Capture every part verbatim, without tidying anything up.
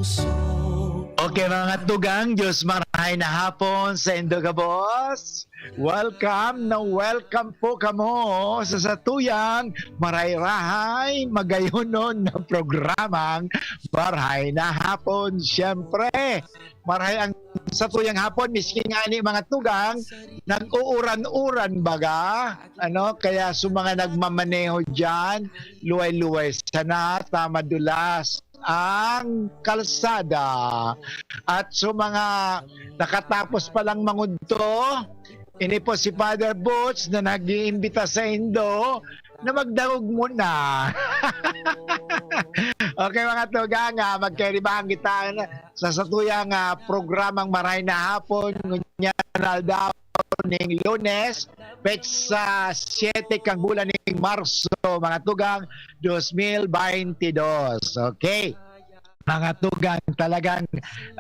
Okay, mga tugang, Diyos marahay na hapon sa indo gabos. Welcome na welcome po kamo sa satuyang maray-rahay, magayonon na programang Marahay na Hapon. Siyempre, marahay ang satuyang hapon, miski ngani mga tugang, nag-uuran-uran baga, ano, kaya sa mga nagmamaneho diyan, luway-luway sana, ta madulas ang kalsada. At sa mga nakatapos pa lang mangudto, ini po si Father Boots na nag-iimbita sa indo na magdangog muna. Okay, mga tugang, ah, magkairibahan kita sa satuyang, ah, programang Marahay na Hapon, ngunyan na aldaw ning Lunes, petsa siyete kang bulan ning Marso, mga tugang, dos mil baynte dos. Okay. Mga tugang, talagang,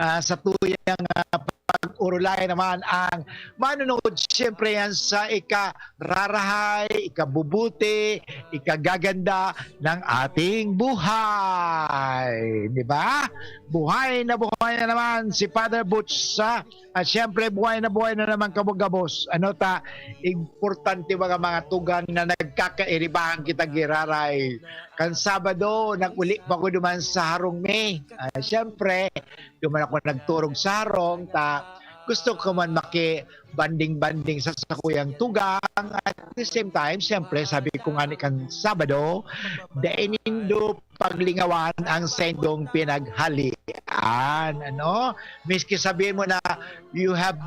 ah, satuyang, ah, pag-urulayan naman ang manunungod, siyempre, yan sa ikarahay, ikabubuti, ikagaganda ng ating buhay. Di ba? Buhay na buhay na naman si Father Butch sa At siyempre, buhay na buhay na naman kamo gabos. Ano ta, importante mga, mga tugang na nagkakairibahan kita giraray. Kan Sabado, nag-uli pa ko duman sa harong mi. Ah, siyempre, duman ako nagturog sa harong, ta gusto ko man maki-banding-banding sa sakuyang tugang. At the same time, siyempre, sabi ko nga ni kan Sabado, dai nindo paglingawan ang saindong pinaghalian, ano? Miski sabihin mo na you have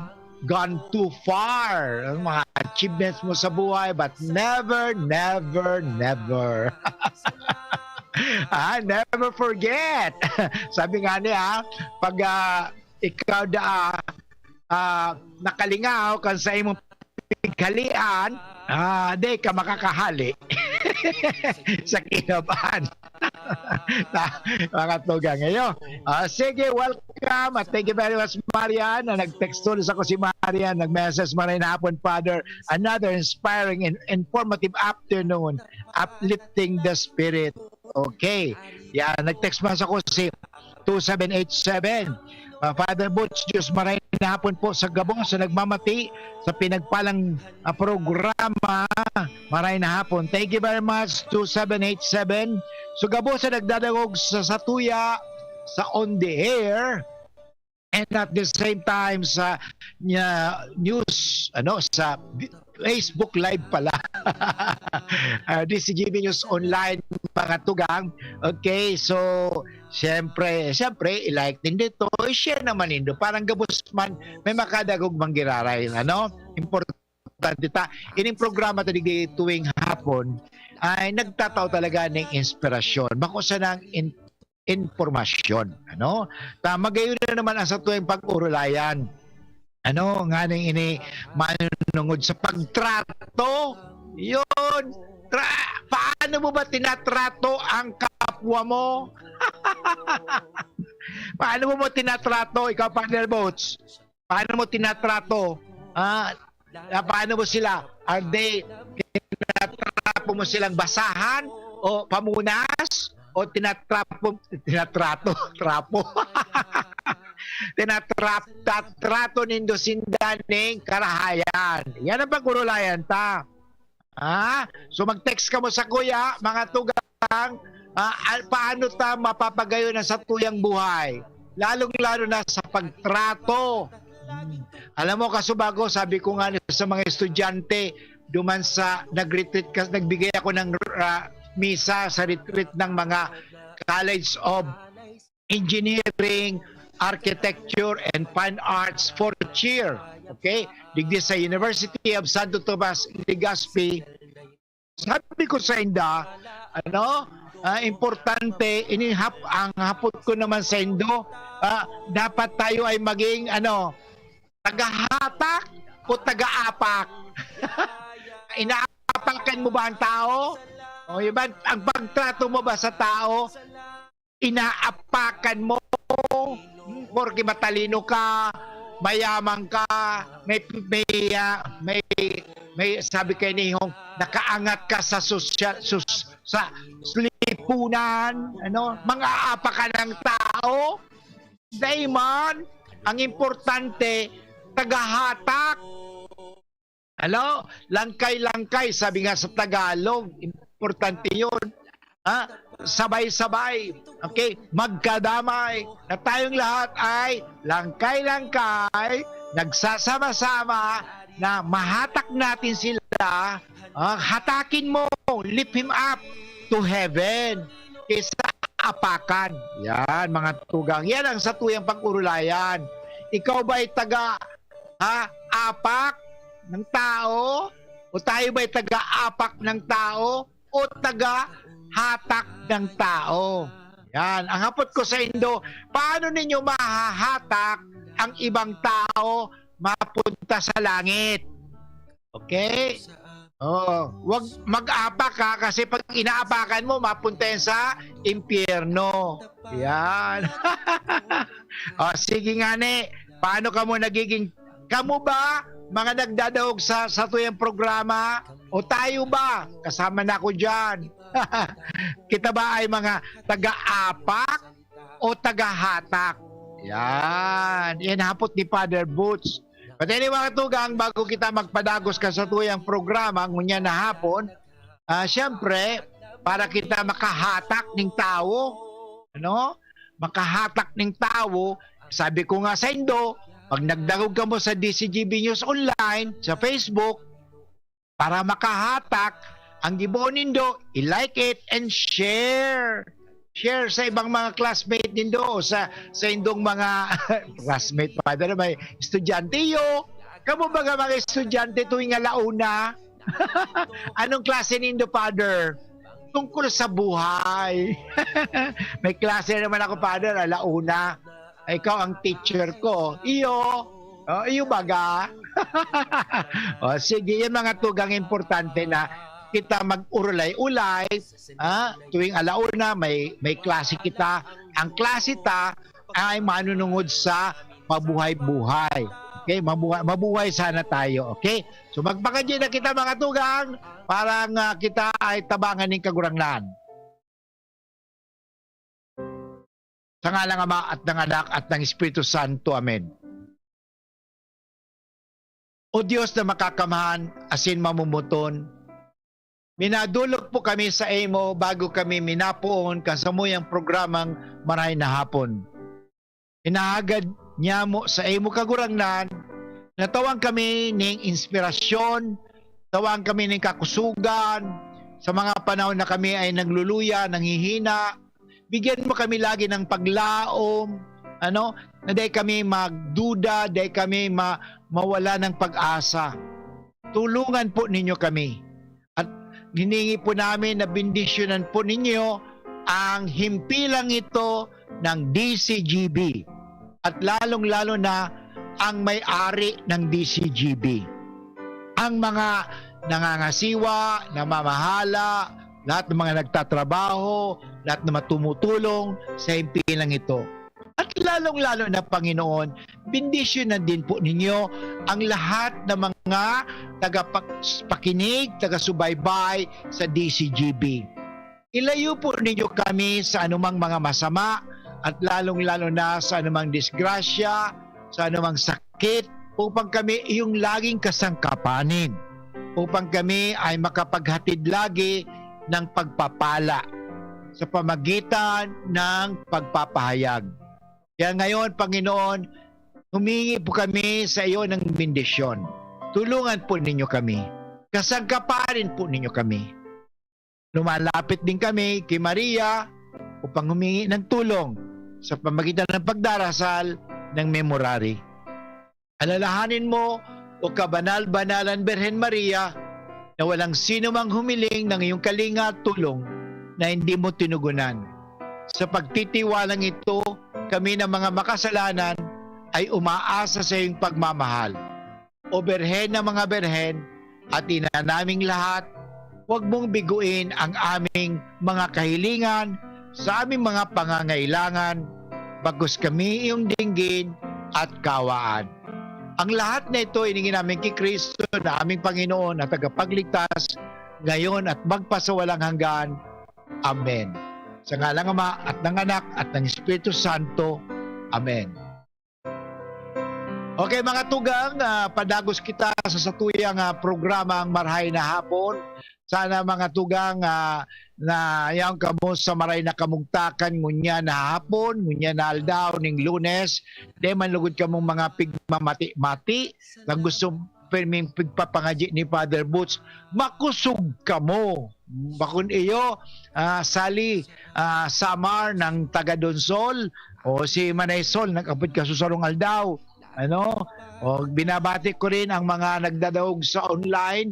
gone too far, ang mga achievements mo sa buhay, but never, never, never. Ah, never forget. Sabi nga niya, pag, ah, ikaw daa, ah, nakalingaw kan sa imong pighalian, ah, di ka makakahali sa kinaban. Na, mga tugang ngayon. Ah, sige, welcome. At thank you very much, Marian. Na nag-text tuloy ako si Marian. Nag-message, "Maray na hapon, Father. Another inspiring and informative afternoon. Uplifting the spirit." Okay. Yan, nag-text man ako si two seven eight seven. Ah, Father Butch, Diyos maray na hapon po sa gabos sa nagmamati sa pinagpalang, ah, programa. Maray na hapon. Thank you very much, two seven eight seven. So, gabos sa nagdadangog sa satuya, sa on the air, and at the same time sa, nya, news, ano, sa Facebook Live pala. Ah, D C G B News Online, mga tugang. Okay, so, siyempre, siyempre, i-like nindo to, i-share naman nindo. Parang gabos man, may makadagog manggiraray, ano? Importante ta. Ining programa ta digdi tuwing hapon, ay nagtatao talaga ning inspirasyon. Bako sanang in-, impormasyon, ano? Ta, magayon na naman ang satuyang pag-urulayan. Ano, nganing ini manunungod sa pagtrato? Yun. Tra-, paano mo ba tinatrato ang kapwa mo? Paano mo ba tinatrato, ikaw, Partner Boats? Paano mo tinatrato? Ah, ah, paano mo sila? Are they, tinatrapo mo silang basahan o pamunas? O tinatrapo, tinatrato, trapo? Tinatrap-, tatrato nindo sinda ning karahayan. Yan ang pag-urulayan ta. Ha? So, mag-text kamo sakuya, mga tugang, ah, al-, paano ta mapapagayon ang satuyang buhay? Lalong-lalo na sa pagtrato. Hmm. Alam mo, kasubago, sabi ko nga sa mga estudyante, duman sa nag-retreat ka, nagbigay ako ng, ah, misa sa retreat ng mga College of Engineering, Architecture, and Fine Arts for Cheer. Okay? Digdi sa University of Santo Tomas, Legazpi. Sabi ko sa inda, ano, ah, importante, inihap-, ang hapot ko naman sa indo, ah, dapat tayo ay maging, ano, tagahatak o tagaapak? Inaapakan mo ba ang tao? O, iba, ang pagtrato mo ba sa tao, inaapakan mo, porke matalino ka, mayaman ka, may, may, ah, may, may, sabi kay nihong, nakaangat ka sa sosyal, sos-, sa lipunan, ano, mga apakan ng tao, dai man. Ang importante, tagahatak. Ano? Langkay-langkay, sabi nga sa Tagalog, importante yun. Ha? Sabay-sabay, okay? Magkadamay, na tayong lahat ay langkay-langkay, nagsasama-sama, na mahatak natin sila, ah, hatakin mo, lift him up to heaven, kaysa apakan. Yan, mga tugang. Yan ang satuyang pag-urulayan. Ikaw ba'y taga, ha, apak ng tao? O tayo ba'y taga-apak ng tao? O taga-hatak ng tao? Yan. Ang hapot ko sa indo, paano ninyo mahahatak ang ibang tao mapunta sa langit? Okay? Oo. Wag mag-apak, ha, kasi pag inaapakan mo, mapunta yan sa impyerno. Yan. O, sige nga ni, paano kamo nagiging, kamo ba, mga nagdadahog sa, sa tuyang programa? O tayo ba? Kasama na ako dyan. Kita ba ay mga taga-apak o taga-hatak? Yan. Yan hapot ni Father Boots. But anyway, mga tugang, bago kita magpadagos kan satuyang programa, ngunyan na hapon, ah, siyempre, para kita makahatak ning tawo, ano? Makahatak ning tawo, sabi ko nga sa indo, pag nagdangog kamo sa D C G B News Online, sa Facebook, para makahatak, ang gibohon nindo, i-like it and share. Share sa ibang mga classmate nindo, sa, sa indong mga classmate, Father, may estudyante, iyo. Kamo baga mga estudyante tuwing ala una? Anong klase nindo, Father? Tungkol sa buhay. May klase naman ako, Father, ala una. Ikaw ang teacher ko. Iyo. O, iyo baga. O, sige, yan mga tugang importante na kita mag-urulay-ulay, ha? Tuwing ala una, may, may klase kita. Ang klase ta ay manunungod sa mabuhay-buhay. Okay? Mabuhay, mabuhay sana tayo. Okay? So, magpakadye na kita, mga tugang, para nga kita ay tabangan ning Kagurangnan. Sa ngalan ng Ama at ng Anak at ng Espiritu Santo. Amen. O Dios na makakamhan asin mamumuton, minadolok po kami sa imo bago kami minapoon kan samuyang programang Marahay na Hapon. Hinahagad nyamo sa imo Kagurangnan na tawan kami ning inspirasyon, tawan kami ning kakusogan sa mga panahon na kami ay nagluluya, nanghihina. Bigyan mo kami lagi ng paglaom, ano, na dai kami magduda, dai kami ma-, mawala ng pag-asa. Tulungan po ninyo kami. At hiningi po namin na bendisyonan po ninyo ang himpilang ito ng D C G B. At lalong-lalo na ang may-ari ng D C G B. Ang mga nangangasiwa, namamahala, lahat ng mga nagtatrabaho, lahat ng mga tumutulong sa himpilang ito. At lalong-lalo na, Panginoon, bendisyonan din po ninyo ang lahat ng mga tagapak-, pakinig, taga-subaybay sa D C G B. Ilayo po ninyo kami sa anumang mga masama at lalong-lalo na sa anumang disgrasya, sa anumang sakit, upang kami iyong laging kasangkapanin, upang kami ay makapaghatid lagi ng pagpapala sa pamagitan ng pagpapahayag. Kaya ngayon, Panginoon, humingi po kami sa iyo ng bendisyon. Tulungan po ninyo kami. Kasangkapanin po ninyo kami. Lumalapit din kami kay Maria upang humingi ng tulong sa pamagitan ng pagdarasal ng Memorare. Alalahanin mo, O kabanal-banalan Birhen Maria, na walang sino mang humiling ng iyong kalinga at tulong na hindi mo tinugunan. Sa pagtitiwalang ito, kami na mga makasalanan ay umaasa sa iyong pagmamahal. O Birhen ng mga Birhen at Ina naming lahat, huwag mong biguin ang aming mga kahilingan sa aming mga pangangailangan, bagkus kami iyong dinggin at kawaan. Ang lahat na ito hiningi namin ki Cristo na aming Panginoon at Tagapagligtas, ngayon at magpasawalang hanggan. Amen. Sa ngalan ng Ama at ng Anak at ng Espiritu Santo. Amen. Okay, mga tugang, ah, padagos kita sa satuyang, ah, programang Marhay na Hapon. Sana, mga tugang, ah, na yaon kamo sa maray na kamugtakan ngunyan na hapon, ngunyan na aldaw ning Lunes. Di man lugod kamong mga pigmamati-mati na gusto pirming pigpapangadyi ni Father Boots, makusog kamo. Bakun iyo, ah, Sally, ah, Samar ng taga Donsol, o si Manay Sol, nag-abot ka sa sarong aldaw. Ano? O, binabati ko rin ang mga nagdadaog sa online,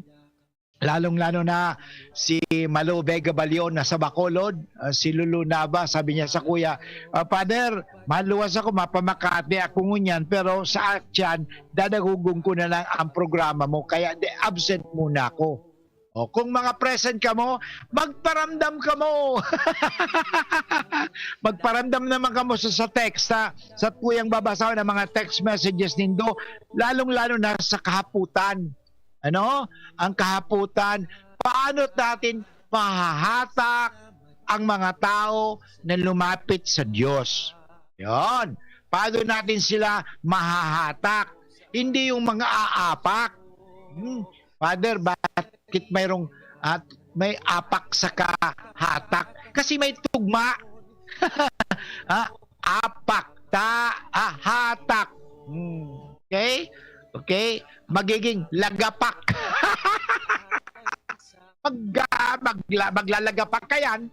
lalong-lalo na si Malo Vega Balion na sa Bacolod, ah, si Lulu Nava, sabi niya sa kuya, "Ah, Father, maluwas ako, mapamakati ako ngunyan, pero sa atyan, dadagogon ko na lang ang programa mo, kaya di, absent muna ako." O, kung mga present kamo, magparamdam kamo. Magparamdam naman kamo sa, sa text, ha? Sa tuyang babasahon ang mga text messages nindo, lalong-lalo na sa kahaputan. Ano? Ang kahaputan, paano natin mahahatak ang mga tao na lumapit sa Diyos? Yon. Paano natin sila mahahatak? Hindi yung mga aapak. Hmm. Father, bakit mayroong, at may apak sa kahatak? Kasi may tugma. Ah, apak, ta, ah, hatak. Hmm. Okay? Okay? Magiging lagapak. Mag, ah, magla-, maglalagapak ka yan.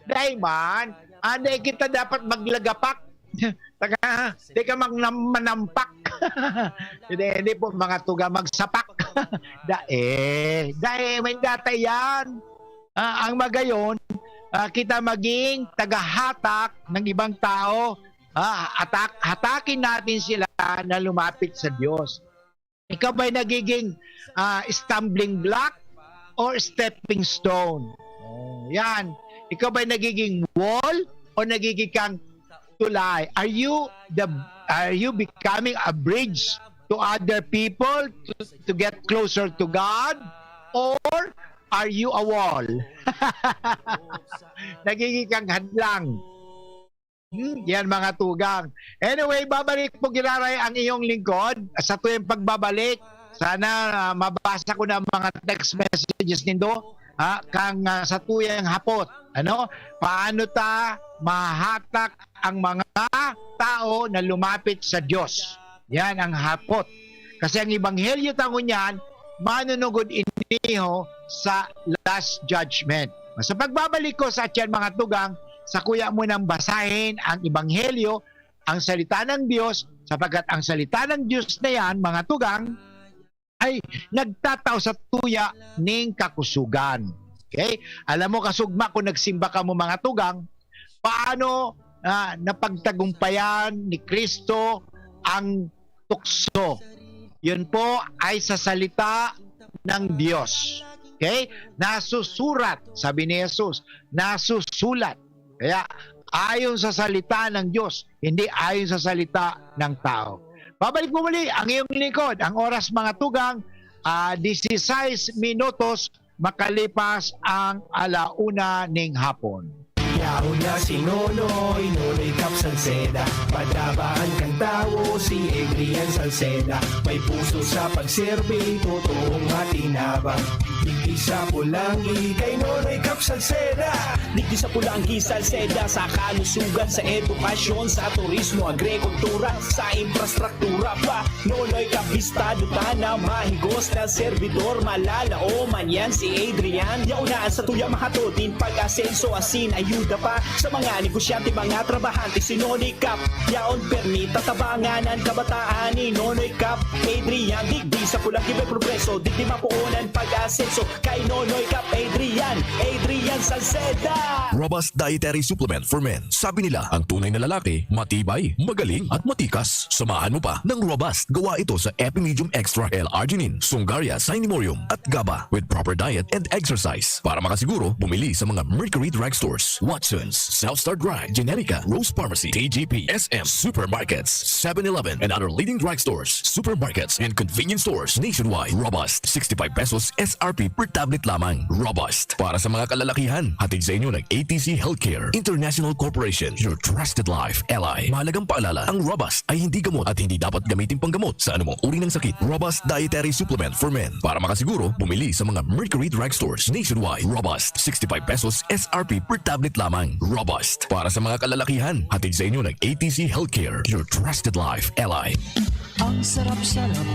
Dai man. Ah, dai kita dapat maglagapak. Taga, di ka mang nam-, manampak. Hindi, hindi po, mga tugang, magsapak. Dae, dae, may data yan. Ah, ang magayon, ah, kita maging tagahatak ng ibang tao. Ah, atak-, hatakin natin sila na lumapit sa Diyos. Ikaw ba'y nagiging, ah, stumbling block or stepping stone? Oh, yan. Ikaw ba'y nagiging wall o nagiging kang tulay? Are you the, are you becoming a bridge to other people to, to get closer to God? Or are you a wall? Nagiging kang hadlang. Hmm, yan, mga tugang. Anyway, babalik po giraray ang iyong lingkod sa tuyang pagbabalik. Sana, ah, mabasa ko na ang mga text messages nindo, ha, kang, ah, sa tuyang hapot. Ano? Paano ta mahatak ang mga tao na lumapit sa Diyos? Yan ang hapot. Kasi ang ebanghelyo ta ngunyan, manunugod iniho sa Last Judgment. Sa pagbabalik ko sa atyan, mga tugang, sa kuya mo nang basahin ang ebanghelyo, ang salita ng Diyos, sapagkat ang salita ng Diyos na yan, mga tugang, ay nagtatao sa tuya ning kakusugan. Okay? Alam mo, kasugma, kung nagsimba ka mo, mga tugang, paano, ah, napagtagumpayan ni Kristo ang tukso? Yun po ay sa salita ng Diyos. Okay? Nasusurat, sabi ni Jesus, nasusulat. Kaya, ayon sa salita ng Diyos, hindi ayon sa salita ng tao. Babalik po muli ang iyong lingkod. Ang oras, mga tugang, ah, dieciséis minutos makalipas ang alauna ning hapon. Yaon na si Nonoy, Nonoy Cap Salceda. Padabaan kan tawo si Adrian Salceda. May puso sa pagserbi, totoong matinabang. Digdi sa Pulanggi, kay Nonoy Cap Salceda. Digdi sa Pulanggi, Salceda, sa kalusugan, sa edukasyon, sa turismo, agrikultura, sa infrastruktura pa. Nonoy Cap, bistado ta na mahigos na serbidor, malalaoman yan si Adrian. Yaon na an satuya mahatod nin pag-asenso asin ayuda pa sa mga negosyante, mga trabahante, si Nonoy Cap. Yaon permi tatabangan an kabataan ni Nonoy Cap. Adrian, digdi sa Pulanggi may progreso, digdi mapoon an pag-asenso kay Nonoy Cap Adrian, Adrian Salceda. Robust Dietary Supplement for Men. Sabi nila, ang tunay na lalaki, matibay, magaling, at matikas. Samahan mo pa ng Robust. Gawa ito sa Epimedium Extra L-Arginine, Sungaria Cinemorium, at GABA with proper diet and exercise. Para makasiguro, bumili sa mga Mercury Drugstores. Watch Watson's, South Star Drug, Generica, Rose Pharmacy, T G P, S M, supermarkets, seven eleven, and other leading drugstores, supermarkets, and convenience stores nationwide. Robust, sixty-five pesos S R P per tablet lamang. Robust, para sa mga kalalakihan. Hatid sa inyo ng A T C Healthcare International Corporation, your trusted life ally. Mahalagang paalala, ang Robust ay hindi gamot at hindi dapat gamitin panggamot sa anumang uri ng sakit. Robust Dietary Supplement for Men. Para makasiguro, bumili sa mga Mercury Drugstores nationwide. Robust, sixty-five pesos S R P per tablet lamang. Robust, para sa mga kalalakihan. Hatid sa inyo ng A T C Healthcare, your trusted life ally. Ang sarap-sarap,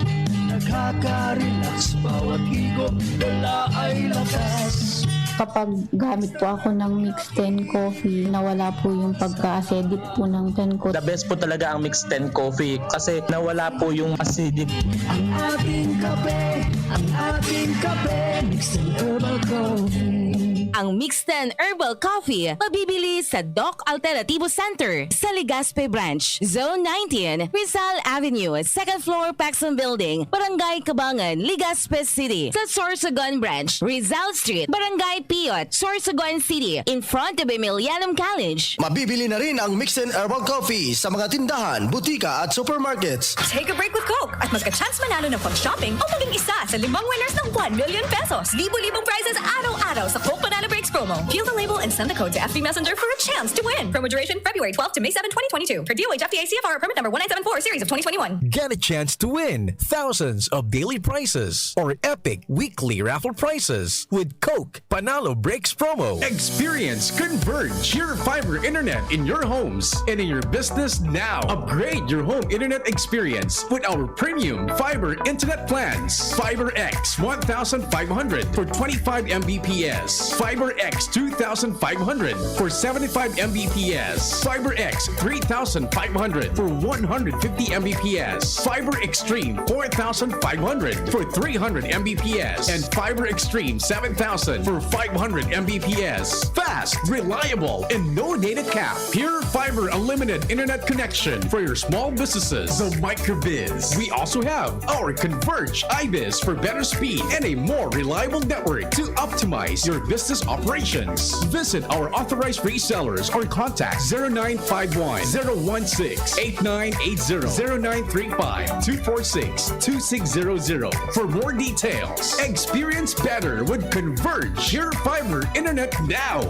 nakaka-relax. Bawat higop, dala ay lakas. Kapag gamit po ako ng Mix ten Coffee, nawala po yung pagka-acidic po ng ten ko. The best po talaga ang Mix ten Coffee kasi nawala po yung acidic. Ang ating kape, ang ating kape, Mix ten Herbal Coffee. Ang Mix ten Herbal Coffee mabibili sa Doc Alternativo Center sa Legazpi Branch, Zone nineteen, Rizal Avenue, second floor, Paxson Building, Barangay Cabangan, Legazpi City, sa Sorsogon Branch, Rizal Street, Barangay Piot, Sorsogon City, in front of Emilianum College. Mabibili na rin ang Mix ten Herbal Coffee sa mga tindahan, butika at supermarkets. Take a break with Coke at magka-chance manalo ng pang-shopping o maging isa sa limang winners ng one million pesos. Libo-libong prizes araw-araw sa Coke Panalo Breaks promo. Peel the label and send the code to F B Messenger for a chance to win. Promo duration February twelfth to May seven, twenty twenty-two. Per D O H F T A C F R permit number one nine seven four series of twenty twenty-one. Get a chance to win thousands of daily prizes or epic weekly raffle prizes with Coke Panalo Breaks promo. Experience Converge, your fiber internet in your homes and in your business now. Upgrade your home internet experience with our premium fiber internet plans. Fiber X one thousand five hundred for twenty-five M B P S. Fiber X two thousand five hundred for seventy-five M B P S. Fiber X three thousand five hundred for one hundred fifty M B P S. Fiber Extreme four thousand five hundred for three hundred M B P S. And Fiber Extreme seven thousand for five hundred M B P S. Fast, reliable, and no data cap. Pure Fiber Unlimited Internet Connection for your small businesses. The Microbiz. We also have our Converge iBiz for better speed and a more reliable network to optimize your business operations. Visit our authorized resellers or contact zero nine five one, zero one six, eight nine eight zero, zero nine three five, two four six, two six zero zero for more details. Experience better with Converge, your fiber internet now.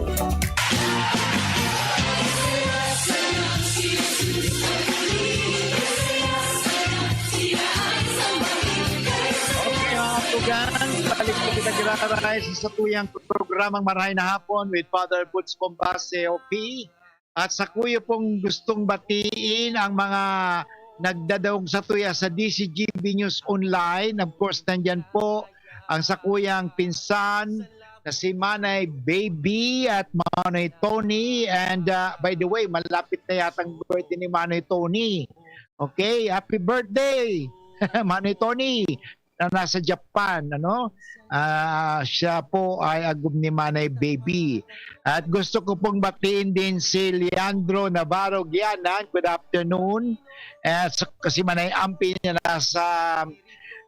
Okay, mga tugang, balik po kita giraray sa satuyang programang Marahay na Hapon with Father Boots Bombase, O P. At sa kuyo pong gustong batiin ang mga nagdadaog sa tuya sa D C G B News Online. Of course, nandyan po ang sakuyang pinsan na si Manay Baby at Manay Tony. And uh, by the way, malapit na yatang birthday ni Manay Tony. Okay, happy birthday, Manay Tony, na nasa Japan, ano? Ah, siya po ay agom ni Manay Baby. At gusto ko pong batiin din si Leandro Navarro Gianan. Good afternoon. At sa- si Manay Ampi na nasa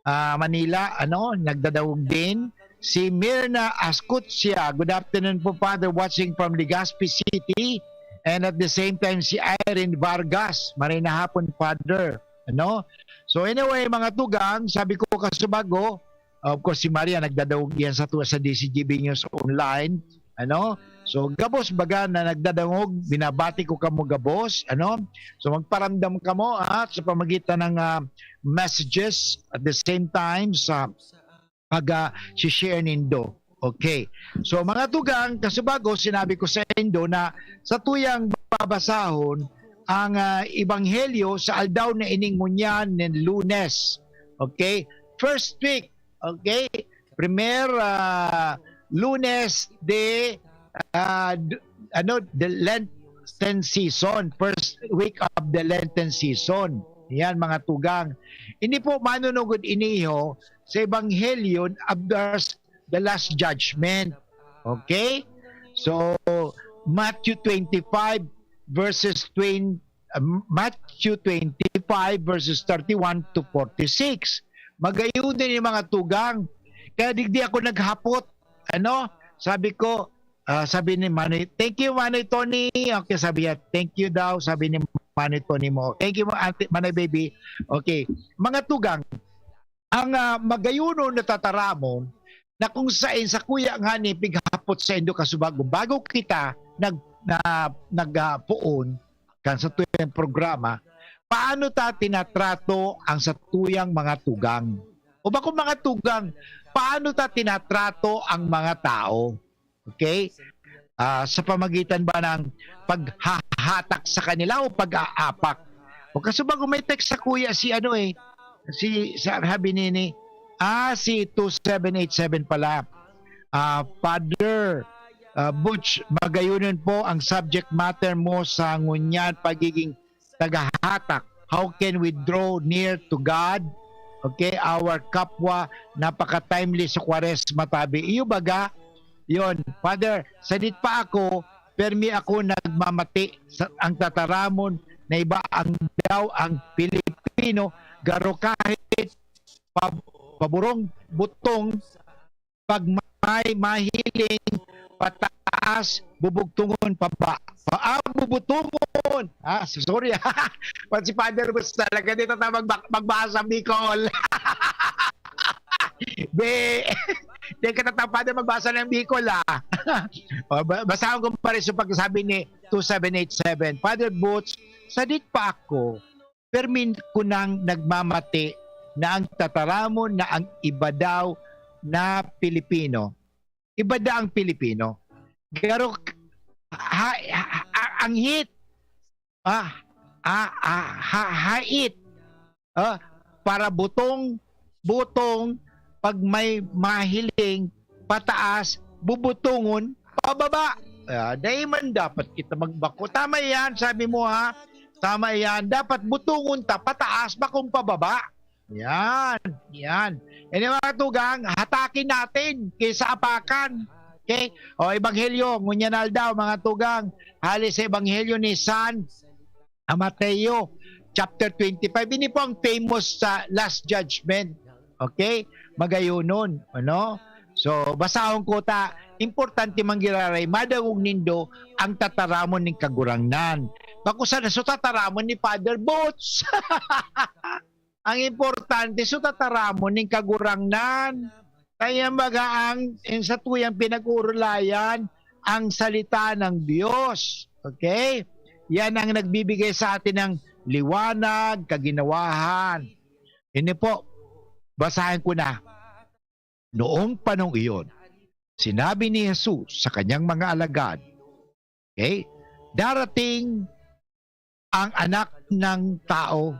ah, Manila, ano, nagdadawog din. Si Mirna Ascutia, good afternoon po, Father, watching from Legazpi City. And at the same time, si Irene Vargas, maray na hapon, Father. Ano? So anyway, mga tugang, sabi ko kasubago, of course, si Maria nagdadawog yan sa tuwa sa D C G B News Online. Ano? So, gabos baga na nagdadangog, binabati ko kamo gabos, ano? So, magparamdam kamo, ha, sa pamagitan ng ah, messages at the same time sa pag ah, share nindo. Okay. So, mga tugang, kasubago, sinabi ko sa indo na sa tuyang babasahon ang ah, ebanghelyo sa aldaw na ining ngunyan ng Lunes. Okay? First week, okay? Primer ah, Lunes de ah, d- ano, the Lenten season, first week of the Lenten season. Yan, mga tugang. Hindi po manunugod iniho sa Ebanghelyo of the, the Last Judgment. Okay? So, Matthew twenty-five verses twenty, uh, Matthew twenty-five verses thirty-one to forty-six. Magayon din yung mga tugang. Kaya digdi ako naghapot. Ano? Sabi ko, Ah, sabi ni Manoy, "Thank you, Manoy Tony." Okay, sabi niya, "Thank you daw," sabi ni Manoy Tony mo. "Thank you, Ate, Manoy Baby." Okay. Mga tugang, ang, ah, magayunon na tataramon na kung saen sakuya ngani pighapot saindo kasubago, bago kita nag-, na, nag, ah, poon kan satuyang programa, paano ta tinatrato ang satuyang mga tugang? O bako mga tugang, paano ta tinatrato ang mga tao? Okay? Ah, sa pamagitan ba ng paghahatak sa kanila o pag-aapak? O kasubago may text sakuya si ano eh, si, sa, sabi nini, ah, si two seven eight seven pala. Ah, Father, ah, Butch, magayunon po ang subject matter mo sa ngunyan pagiging tagahatak. How can we draw near to God? Okay, our kapwa, napaka-timely sa Kwaresma, tabi. Iyo baga, yon, Father, sadit pa ako, permi ako nagmamati sa, ang tataramon na iba ang daw ang Pilipino, garo kahit pa-, paburong butong, pag may mahiling pataas, bubugtungon paba-, pa-, ah, bubutungon. Ah, so-, sorry. Pag si Father Butch talaga, di tatama magba-, magbasa Bicol. Be, di ka tatama, Father, magbasa ng Bicol, ah. O, ba-, basahon ko pa rin sa pagsabi ni two seven eight seven. Father Butch, sadit pa ako, permi ko nang nagmamati na ang tataramon na ang iba daw na Pilipino, iba daw ang Pilipino. Pero ha, ha, ha, ang hit, ah, ah, ah, ha, hait, ah, para butong, butong, pag may mahiling pataas, bubutungon pababa. Ah, dai man dapat kita magbako. Tama yan, sabi mo ha. Tama yan. Dapat butungon ta pataas, bakong pababa. Yan, yan. Yan yung mga tugang, hatakin natin kaysa apakan. Okay? O, Ebanghelyo, ngunyan aldaw, mga tugang, hali sa Ebanghelyo ni San Mateo, chapter twenty-five. Ini po ang famous sa Last Judgment. Okay? Magayunon, ano? So, basahon ko ta, importante man giraray, madangog nindo ang tataramon ning Kagurangnan. Bako sana so tataramon ni Father Boots. Ang importante, so tataramon ning Kagurangnan. Kaya baga ang, ang satuyang pinag-uurulayan, ang salita ng Diyos. Okay? Yan ang nagbibigay sa atin ng liwanag, kaginawahan. Ini po, basahin ko na. Noong panahong iyon, sinabi ni Jesus sa kanyang mga alagad, okay, "Darating ang Anak ng Tao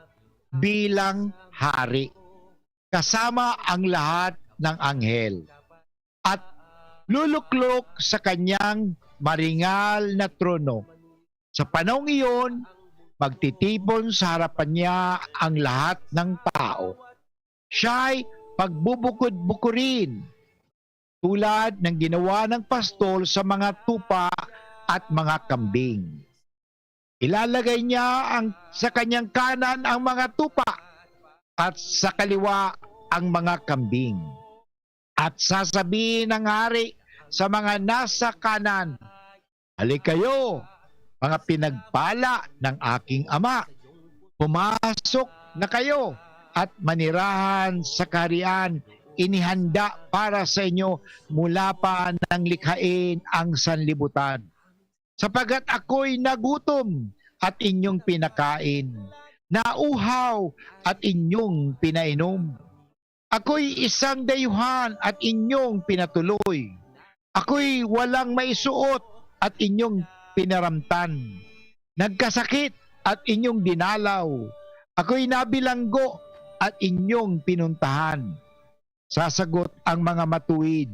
bilang hari, kasama ang lahat ng anghel, at luluklok sa kanyang maringal na trono. Sa panahong iyon, magtitipon sa harapan niya ang lahat ng tao. Siya'y pagbubukod-bukurin, tulad ng ginawa ng pastol sa mga tupa at mga kambing. Ilalagay niya ang, sa kanyang kanan ang mga tupa at sa kaliwa ang mga kambing. At sasabihin ng hari sa mga nasa kanan, 'Hali kayo, mga pinagpala ng aking Ama. Pumasok na kayo at manirahan sa kaharian inihanda para sa inyo mula pa nang likhain ang sanlibutan. Sapagkat ako'y nagutom at inyong pinakain, nauhaw at inyong pinainom. Ako'y isang dayuhan at inyong pinatuloy. Ako'y walang maisuot at inyong pinaramtan. Nagkasakit at inyong dinalaw. Ako'y nabilanggo at inyong pinuntahan." Sasagot ang mga matuwid,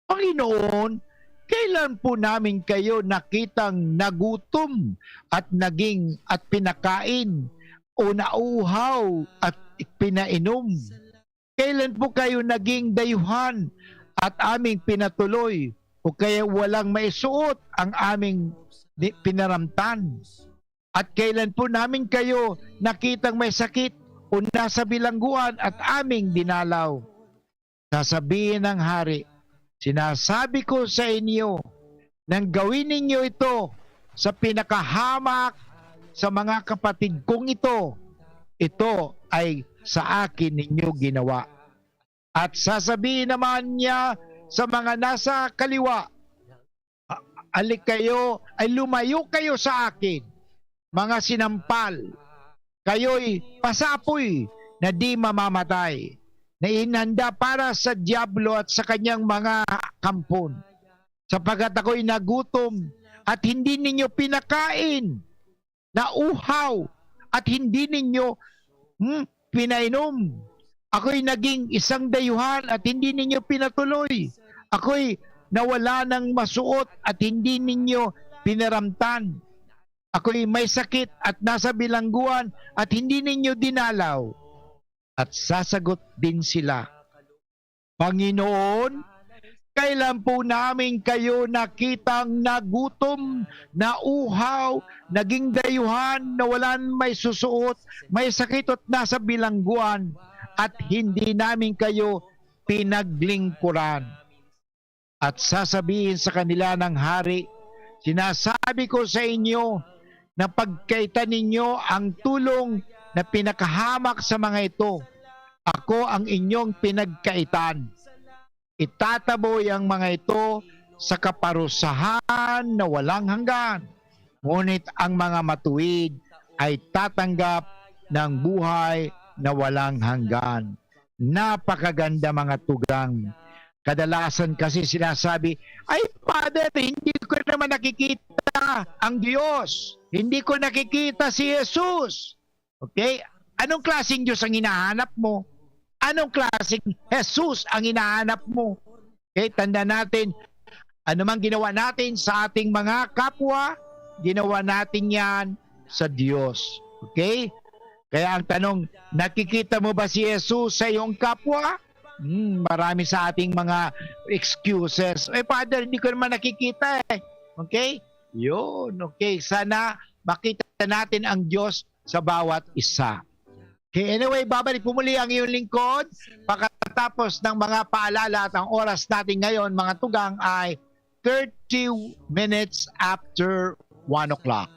"Panginoon, kailan po namin kayo nakitang nagutom at naging, at pinakain, o nauuhaw at pinainom? Kailan po kayo naging dayuhan at aming pinatuloy, o kaya walang maisuot ang aming di-, pinaramtan? At kailan po namin kayo nakitang may sakit o nasa bilangguan at aming dinalaw?" Sasabihin ng hari, "Sinasabi ko sa inyo, nang gawin ninyo ito sa pinakahamak sa mga kapatid kong ito, ito ay sa akin ninyo ginawa. At sasabihin naman niya sa mga nasa kaliwa, "A-, ali kayo, ay lumayo kayo sa akin, mga sinampal. Kayo'y pasapoy na di mamamatay, na inhanda para sa Diablo at sa kanyang mga kampon. Sapagkat ako'y nagutom at hindi ninyo pinakain, nauhaw at hindi ninyo, hmm, pinainom. Ako'y naging isang dayuhan at hindi ninyo pinatuloy. Ako'y nawala ng masuot at hindi ninyo pinaramtan. Ako'y may sakit at nasa bilangguan at hindi ninyo dinalaw." At sasagot din sila, "Panginoon, kailan po namin kayo nakitang nagutom, nauhaw, naging dayuhan, nawalan may susuot, may sakit at nasa bilangguan, at hindi namin kayo pinaglingkuran?" At sasabihin sa kanila ng hari, "Sinasabi ko sa inyo na pagkaitan ninyo ang tulong na pinakahamak sa mga ito, ako ang inyong pinagkaitan. Itataboy ang mga ito sa kaparusahan na walang hanggan, ngunit ang mga matuwid ay tatanggap ng buhay na walang hanggan." Napakaganda, mga tugang. Kadalasan kasi sinasabi, "Ay, Father, hindi ko naman nakikita ang Diyos. Hindi ko nakikita si Jesus." Okay? Anong klaseng Diyos ang hinahanap mo? Anong klaseng Jesus ang hinahanap mo? Okay, tanda natin, anumang ginawa natin sa ating mga kapwa, ginawa natin yan sa Diyos. Okay? Kaya ang tanong, nakikita mo ba si Jesus sa iyong kapwa? Hmm, marami sa ating mga excuses. "Eh, Father, hindi ko naman nakikita eh." Okay? Yun, okay. Sana makita natin ang Diyos sa bawat isa. Okay, anyway, babalik po muli ang iyong lingkod pagkatapos ng mga paalala, at ang oras natin ngayon, mga tugang, ay thirty minutes after one o'clock.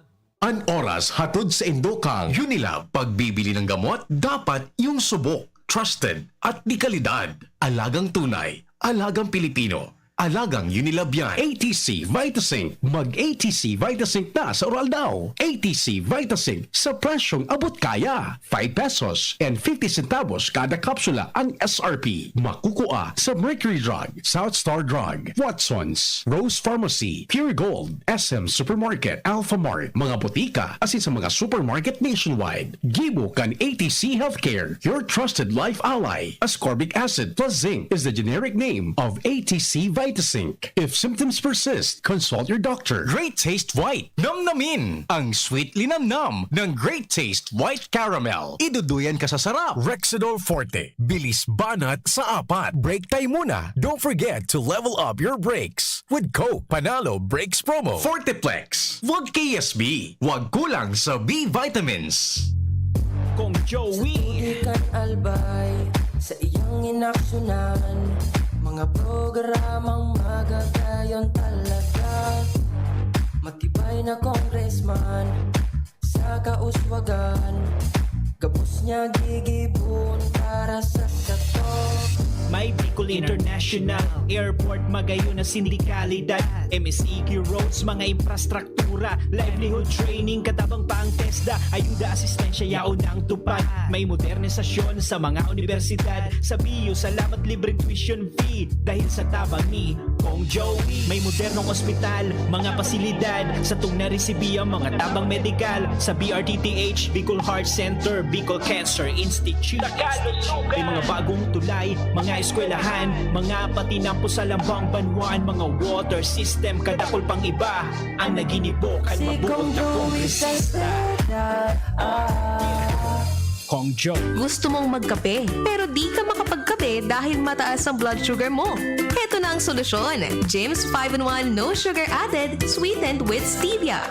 An oras hatod sa indokang Unilab. Pagbibili ng gamot, dapat yung subok, trusted, at di kalidad. Alagang tunay, alagang Pilipino, alagang Unilab yan. A T C Vitazinc. Mag A T C Vitazinc na sa Uraldaw. A T C Vitazinc sa presyong abot kaya. Five pesos and fifty centavos kada kapsula ang S R P. Makukua sa Mercury Drug, South Star Drug, Watson's, Rose Pharmacy, Pure Gold, S M Supermarket, Alpha Mart, mga botika, asin sa mga supermarket nationwide. Gibo kan A T C Healthcare, your trusted life ally. Ascorbic acid plus zinc is the generic name of A T C Vitazinc. If symptoms persist, consult your doctor. Great Taste White. Namnamin ang sweet linamnam ng Great Taste White Caramel. Iduduyan ka sa sarap. Rexidol Forte. Bilis banat sa apat. Break time muna. Don't forget to level up your brakes with Coke Panalo Brakes Promo. Forteplex. Wag K S B. Wag kulang sa B vitamins. Kong Joey. Di kan albay sa iyang inaksyonan. Mga programang magagayon talaga. Matibay na congressman sa kauswagan. Gabos niya gigibon para sa kato. May Bicol International Airport, magayon na sindikalidad. M S E Q roads, mga infrastruktura, livelihood training, katabang pa ang TESDA, ayuda, asistensya, yaon ang tupad. May modernisasyon sa mga universidad. Sa B U, salamat, libreng tuition fee dahil sa tabang ni Kong Joey. May modernong ospital, mga pasilidad, satong naresibi ang mga tabang medikal sa B R T T H, Bicol Heart Center, Bicol Cancer Institute. May mga bagong tulay, mga eskwelahan, mga patinampo sa lambang banwaan, mga water system, kadakol pang iba ang naginibo kan Si mabuot Kong na Joey kongresista. Salceda, ah. Kong Joey. Gusto mong magkape, pero di ka makapagkape dahil mataas ang blood sugar mo? Heto na ang solusyon. James five in one, no sugar added, sweetened with stevia.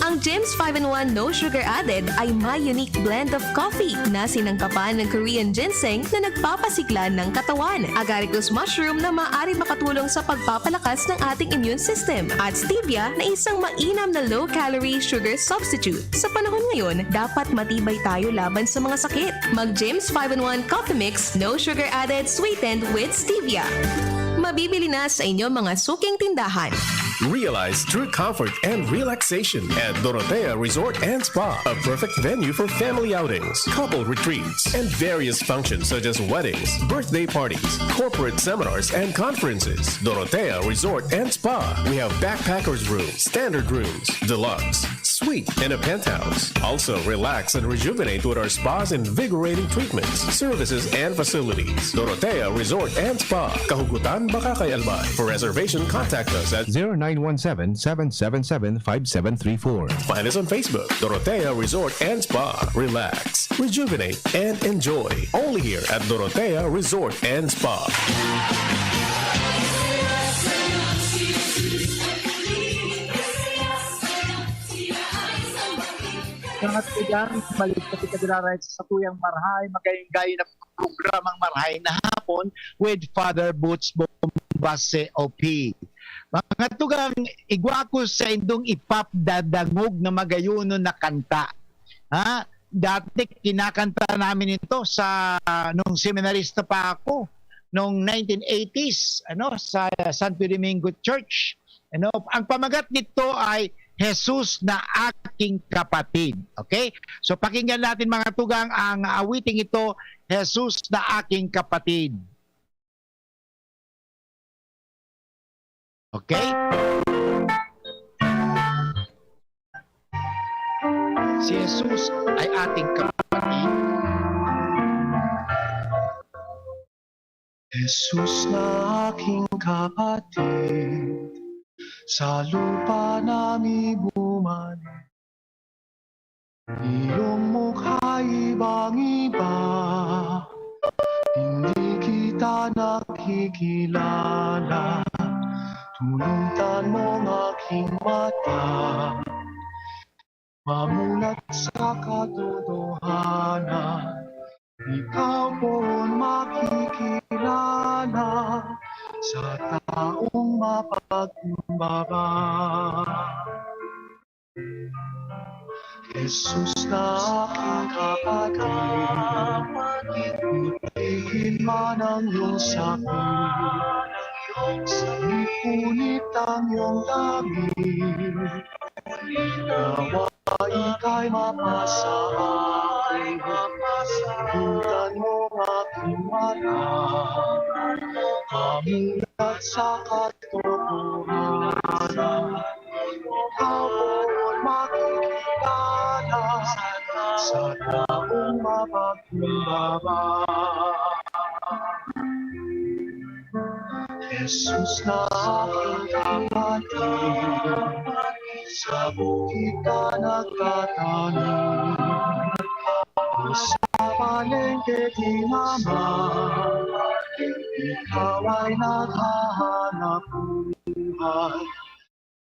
Ang Gems five-in-one No Sugar Added ay may unique blend of coffee na sinangkapan ng Korean ginseng na nagpapasigla ng katawan, agaricus mushroom na maaari makatulong sa pagpapalakas ng ating immune system, at stevia na isang mainam na low-calorie sugar substitute. Sa panahon ngayon, dapat matibay tayo laban sa mga sakit. Mag Gems five-in-one Coffee Mix, No Sugar Added, sweetened with stevia. Mabibili na sa inyong mga suking tindahan. Realize true comfort and relaxation at Dorotea Resort and Spa, a perfect venue for family outings, couple retreats, and various functions such as weddings, birthday parties, corporate seminars, and conferences. Dorotea Resort and Spa. We have backpackers room, standard rooms, deluxe, suite, and a penthouse. Also, relax and rejuvenate with our spa's invigorating treatments, services, and facilities. Dorotea Resort and Spa, Kahugutan, Bacacay, Albay. For reservation, contact us at zero nine one seven, seven seven seven, five seven three four. Find us on Facebook, Dorotea Resort and Spa. Relax, rejuvenate, and enjoy. Only here at Dorotea Resort and Spa. Mga tugang, balik sa kita dira right sa tuyang marhay, magayong-gayon na programang Marhay na Hapon with Father Boots Bombase O P. Mga tugang, igwa ko sa indong ipapdadangog na magayonon na kanta. Ha? Dati kinakanta namin ito sa nung seminarista pa ako nung nineteen eighties, ano, sa Santo Domingo Church. Ano, ang pamagat nito ay Jesus na aking kapatid. Okay? So pakinggan natin, mga tugang, ang awiting ito, Jesus na aking kapatid. Okay? Si Jesus ay ating kapatid. Jesus na aking kapatid, sa lupa nami bumalik. Iyong mukha ibang-iba, hindi kita nakikilala. Tulutan mong aking mata, mamulat sa katotohanan. Ikaw poon makikilala sa taong mapagkumbaba. Jesus na aking kapatid, itigil man ang iyong sakit, sa punit ang iyong damit. Nawa ika'y mapasahay, butan mo aking mata, mamulat sa katotohanan. Ikaw poon makikilala sa taong mapagkumbaba. Jesus na aking kapatid, sa bukid ka nagtatanim, sa palengke di naman, ikaw ay naghahanap buhay.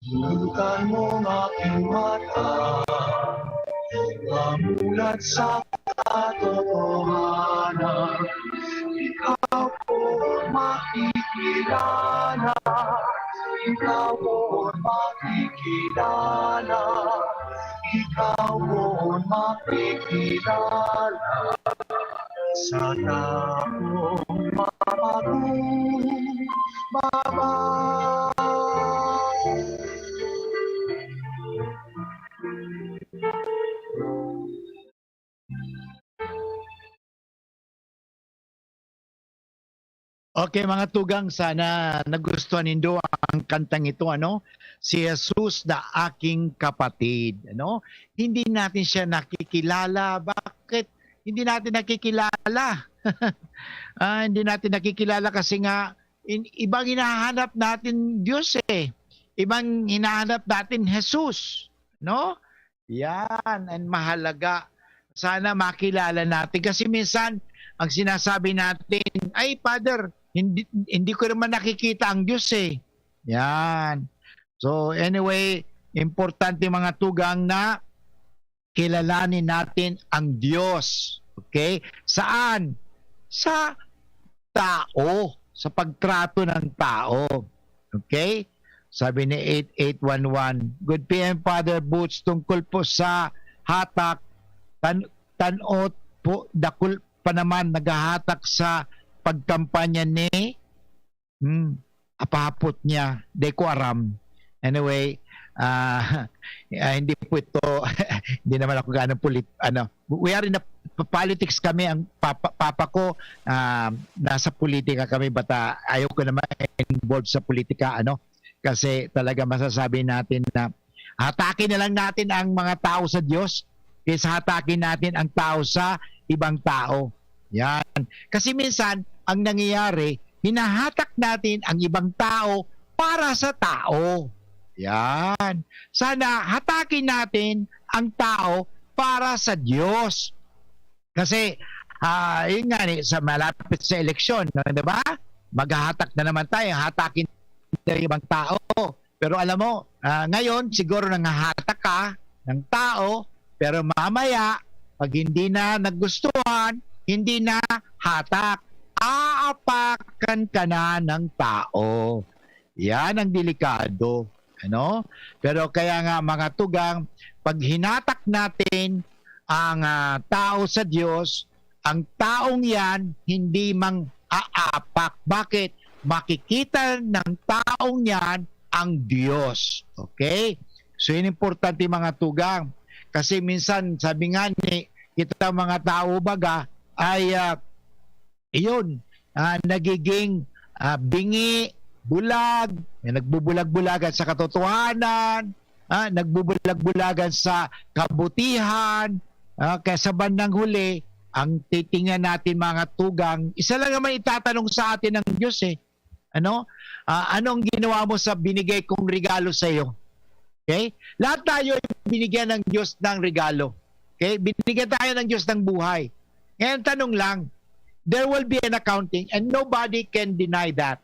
Bukan mong aking mata, mamulat sa katotohanan. Ikaw poon makikilala, ikaw poon makikilala, ikaw poon makikilala sa taong mapagkumbaba. Okay, mga tugang, sana nagustuhan nindo ang kantang ito, ano? Si Jesus na aking kapatid, ano? Hindi natin siya nakikilala. Bakit hindi natin nakikilala? Ah, hindi natin nakikilala kasi nga in, ibang hinahanap natin Diyos eh. Ibang hinahanap natin Jesus, no? Yan ang mahalaga. Sana makilala natin. Kasi minsan, ang sinasabi natin, "Ay, Father, hindi, hindi ko naman nakikita ang Diyos eh." Yan. So anyway, importante, mga tugang, na kilalanin natin ang Diyos. Okay? Saan? Sa tao, sa pagtrato ng tao. Okay? Sabi ni eight eight one one, "Good P M, Father Boots, tungkol po sa hatak, tan-, tanot po, dakul pa naman naghahatak sa pagkampanya ni," hmm, apahapot niya, di ko aram. Anyway, ah, ah, hindi po ito, hindi naman ako gaano polit-, ano, we are in a p-, politics kami, ang papa, papa ko, ah, nasa politika kami, but, ah, ayaw ko naman involved sa politika, ano, kasi talaga masasabi natin na hatakin na lang natin ang mga tao sa Diyos kaysa hatakin natin ang tao sa ibang tao. Yan. Kasi minsan, ang nangyayari, hinahatak natin ang ibang tao para sa tao. Yan. Sana hatakin natin ang tao para sa Diyos. Kasi, ah, yun nga ni, sa malapit sa eleksyon, no, di ba? Maghahatak na naman tayo, hatakin na yung ibang tao. Pero alam mo, ah, ngayon, siguro nanghahatak ka ng tao, pero mamaya, pag hindi na nagustuhan, hindi na hatak. Aapakan ka na ng tao. Yan ang delikado. Ano? Pero kaya nga, mga tugang, pag hinatak natin ang, ah, tao sa Diyos, ang taong yan hindi mang-aapak. Bakit? Makikita ng taong yan ang Diyos. Okay? So, yun importante, mga tugang. Kasi minsan, sabi nga ni, kita mga tao baga, ay, ah, iyon, ah, nagiging, ah, bingi, bulag, may nagbubulag-bulagan sa katotohanan, ah, nagbubulag-bulagan sa kabutihan, ah, kaya sa bandang huli, ang titingnan natin, mga tugang, isa lang naman itatanong sa atin ng Diyos, eh. Ano? Ah, ano ang ginawa mo sa binigay kong regalo sa iyo? Okay? Lahat tayo binigyan ng Diyos ng regalo. Okay? Binigyan tayo ng Diyos ng buhay. Ngayon, tanong lang, there will be an accounting and nobody can deny that.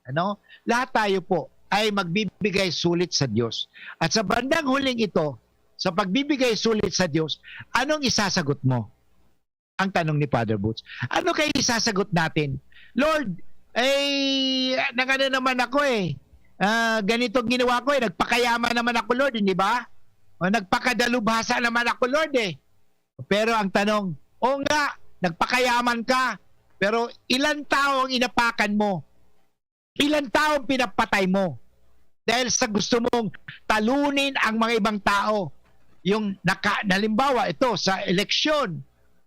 Ano? Lahat tayo po ay magbibigay sulit sa Diyos. At sa bandang huling ito, sa pagbibigay sulit sa Diyos, anong isasagot mo? Ang tanong ni Father Boots. Ano kaya isasagot natin? "Lord, eh, nagano naman ako eh. Ah, ganito ginawa ko eh. Nagpakayaman naman ako, Lord, hindi ba? O nagpakadalubhasa naman ako, Lord eh." Pero ang tanong, "Oo nga, nagpakayaman ka. Pero ilang tao ang inapakan mo? Ilang taong pinapatay mo dahil sa gusto mong talunin ang mga ibang tao?" Yung naka-, halimbawa, ito, sa eleksyon,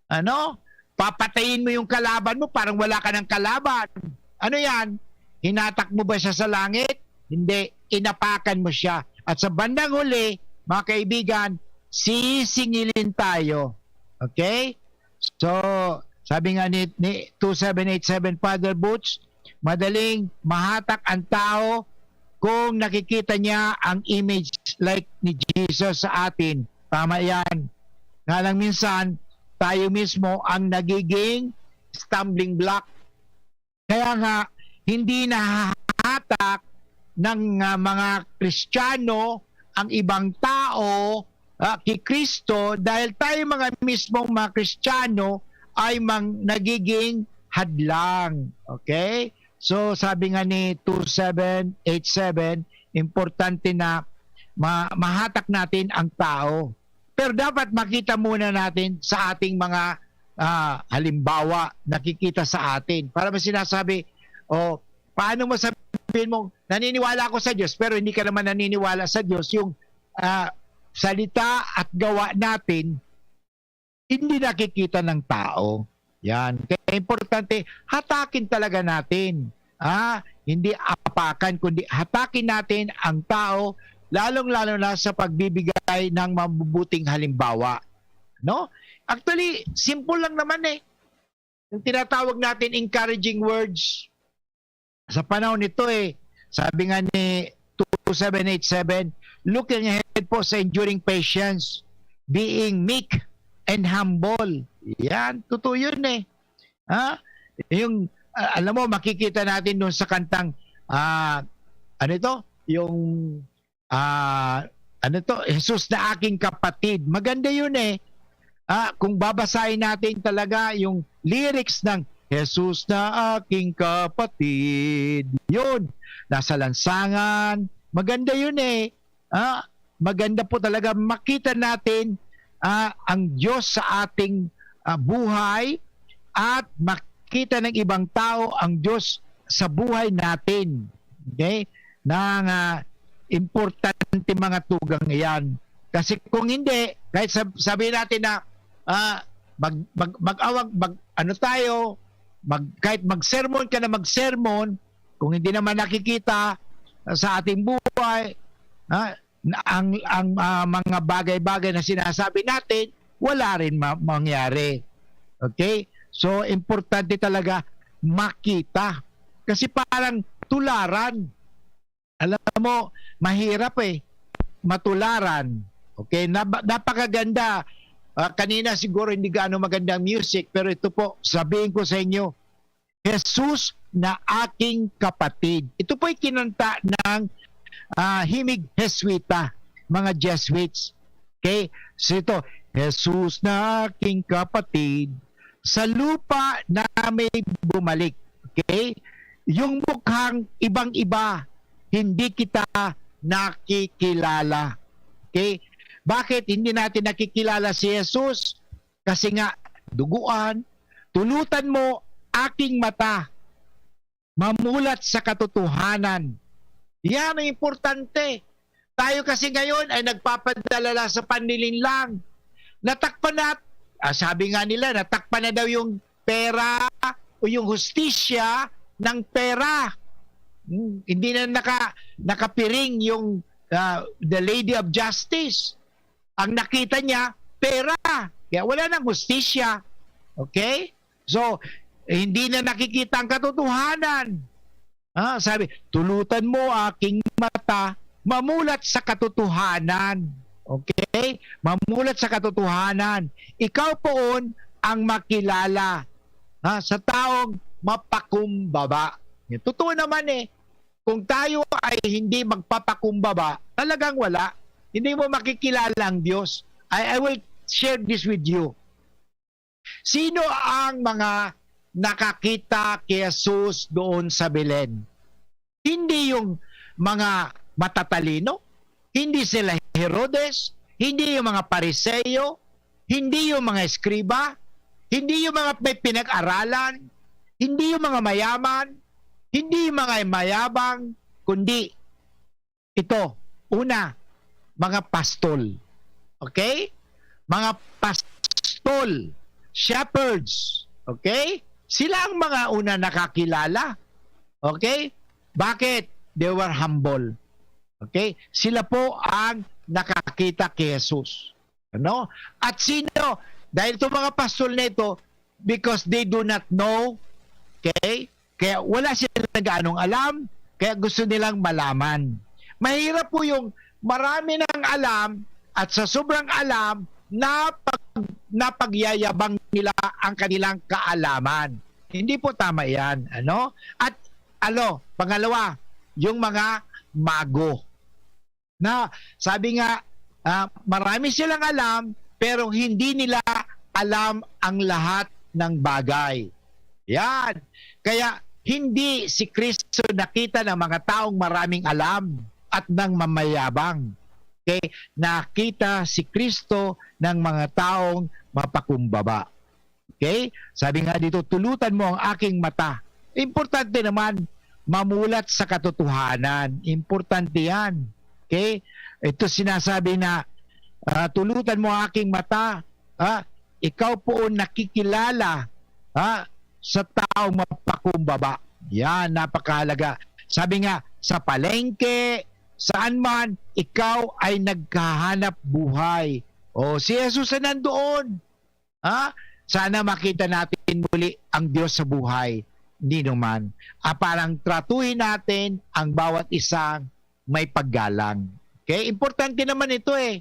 ano? Papatayin mo yung kalaban mo, parang wala ka ng kalaban. Ano yan? Hinatak mo ba siya sa langit? Hindi. Inapakan mo siya. At sa bandang huli, mga kaibigan, sisingilin tayo. Okay? So, sabi nga ni, ni two seven eight seven, Father Boots, madaling mahatak ang tao kung nakikita niya ang image like ni Jesus sa atin. Tama yan. Nga lang minsan, tayo mismo ang nagiging stumbling block. Kaya nga, hindi nahahatak ng, ah, mga Kristiyano ang ibang tao, ah, kay Kristo dahil tayo mga mismong mga Kristiyano ay mang-, nagiging hadlang. Okay? So, sabi nga ni two seven eight seven, importante na ma-, mahatak natin ang tao. Pero dapat makita muna natin sa ating mga, ah, halimbawa, nakikita sa atin. Para ba sinasabi, o paano mo sabihin mong, "Naniniwala ako sa Diyos," pero hindi ka naman naniniwala sa Diyos, yung, ah, salita at gawa natin, hindi nakikita ng tao. Yan. Kaya importante, hatakin talaga natin. Ah, hindi apakan, kundi hatakin natin ang tao, lalong-lalo na sa pagbibigay ng mabubuting halimbawa. No? Actually, simple lang naman eh. Yung tinatawag natin encouraging words, sa panahon nito eh, sabi nga ni two seven eight seven, "Looking ahead po sa enduring patience, being meek and humble." Yan, totoo yun eh. Ha? Yung, ah, alam mo, makikita natin doon sa kantang, ah, ano ito? Yung, ah, ano to, "Jesus na aking kapatid." Maganda yun eh. Ah, kung babasahin natin talaga yung lyrics ng "Jesus na aking kapatid." Yun, nasa lansangan. Maganda yun eh. Ah, maganda po talaga makita natin, ah, ang Diyos sa ating, ah, buhay at makita ng ibang tao ang Diyos sa buhay natin. Okay? Nang, ah, importante mga tugang iyan. Kasi kung hindi, kahit sab-, sabihin natin na, ah, mag-, mag-, mag-awag, mag-, ano tayo, mag-, kahit mag-sermon ka na mag-sermon, kung hindi naman nakikita sa ating buhay, ah, na ang, ang, ah, mga bagay-bagay na sinasabi natin, wala rin ma-, mangyari. Okay? So, importante talaga makita. Kasi parang tularan. Alam mo, mahirap eh, matularan. Okay? Nab-, napakaganda. Ah, kanina siguro hindi gaano maganda ang music, pero ito po, sabihin ko sa inyo, "Jesus na aking kapatid." Ito po'y kinanta ng, ah, Himig Jesuita, mga Jesuits. Okay? So ito, "Jesus na aking kapatid, sa lupa na may bumalik." Okay? Yung mukhang ibang-iba, hindi kita nakikilala. Okay? Bakit hindi natin nakikilala si Jesus? Kasi nga, duguan, "Tulutan mo aking mata, mamulat sa katotohanan." Yan ang importante. Tayo kasi ngayon ay nagpapadala lang sa panlilinlang. Natakpan na, ah, sabi nga nila, natakpan na daw yung pera o yung hustisya ng pera. Hmm, hindi na naka-, nakapiring yung, ah, the Lady of Justice. Ang nakita niya, pera. Kaya wala nang hustisya. Okay? So, hindi na nakikita ang katotohanan. Ah, sabi, "Tulutan mo aking mata, mamulat sa katotohanan." Okay? Mamulat sa katotohanan. Ikaw poon ang makilala, ha, sa taong mapakumbaba. Yan. Totoo naman eh, kung tayo ay hindi magpapakumbaba, talagang wala. Hindi mo makikilala ang Diyos. I, I will share this with you. Sino ang mga nakakita ki Jesus doon sa Belen? Hindi yung mga matatalino, hindi sila Herodes, hindi yung mga Pariseo, hindi yung mga eskriba, hindi yung mga may pinag-aralan, hindi yung mga mayaman, hindi yung mga mayabang, kundi ito, una, mga pastol. Okay? Mga pastol, shepherds. Okay? Sila ang mga una nakakilala. Okay? Bakit? They were humble. Okay? Sila po ang nakakita kay Jesus. Ano? At sino? Dahil itong mga pastol na ito, because they do not know, okay? Kaya wala silang gaanong alam, kaya gusto nilang malaman. Mahirap po yung marami ng alam at sa sobrang alam, napag-, napagyayabang nila ang kanilang kaalaman. Hindi po tama yan, ano? At, ano, pangalawa, yung mga mago. Na sabi nga, ah, marami silang alam, pero hindi nila alam ang lahat ng bagay. Yan. Kaya hindi si Kristo nakita ng mga taong maraming alam at ng mamayabang. Okay? Nakita si Kristo ng mga taong mapakumbaba. Okay? Sabi nga dito, "Tulutan mo ang aking mata." Importante naman, mamulat sa katotohanan. Importante yan. Okay? Ito sinasabi na, ah, "Tulutan mo ang aking mata." Ah, ikaw poon nakikilala, ah, sa taong mapakumbaba. Yan, napakahalaga. Sabi nga, sa palengke, saan man, ikaw ay naghahanap buhay. O, si Jesus na nandoon. Ha? Sana makita natin muli ang Diyos sa buhay. Hindi naman. Ah, parang tratuhin natin ang bawat isang may paggalang. Okay? Importante naman ito eh.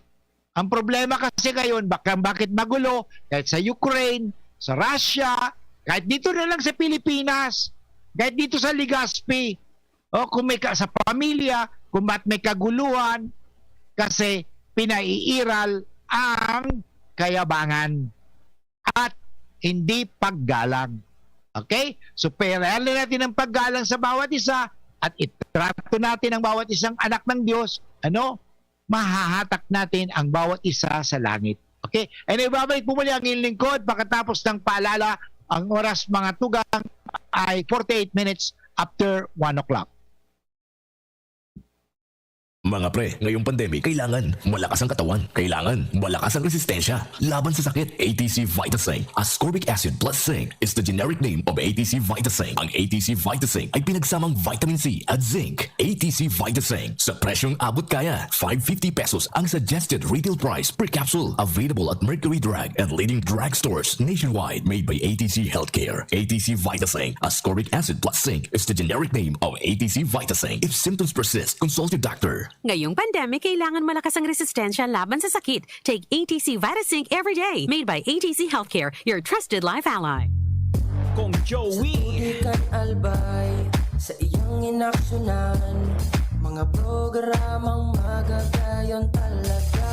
Ang problema kasi ngayon, bak-, bakit magulo, kahit sa Ukraine, sa Russia, kahit dito na lang sa Pilipinas, kahit dito sa Legazpi, o kung may ka-, sa pamilya, kung ba't may kaguluhan, kasi pinaiiral ang kayabangan at hindi paggalang. Okay? So, pairal natin ang paggalang sa bawat isa at itrato natin ang bawat isang anak ng Diyos, ano? Mahahatak natin ang bawat isa sa langit. Okay? And ibabalik po muli ang inyong lingkod pagkatapos ng paalala, ang oras, mga tugang, ay forty-eight minutes after one o'clock. Mga pre, ngayong pandemic, kailangan malakas ang katawan. Kailangan malakas ang resistensya laban sa sakit. A T C Vitasing, ascorbic acid plus zinc, is the generic name of A T C Vitasing. Ang A T C Vitasing ay pinagsamang vitamin C at zinc. A T C Vitasing, sa presyong abot kaya, five fifty pesos ang suggested retail price per capsule. Available at Mercury Drug and leading drugstores nationwide. Made by A T C Healthcare. A T C Vitasing, ascorbic acid plus zinc, is the generic name of A T C Vitasing. If symptoms persist, consult your doctor. Ngayong pandemic, kailangan malakas ang resistensya laban sa sakit. Take A T C Vitazinc every day. Made by A T C Healthcare, your trusted life ally. Kong Joey. Di kan albay sa iyang inaksyonan. Mga programang magagayon talaga.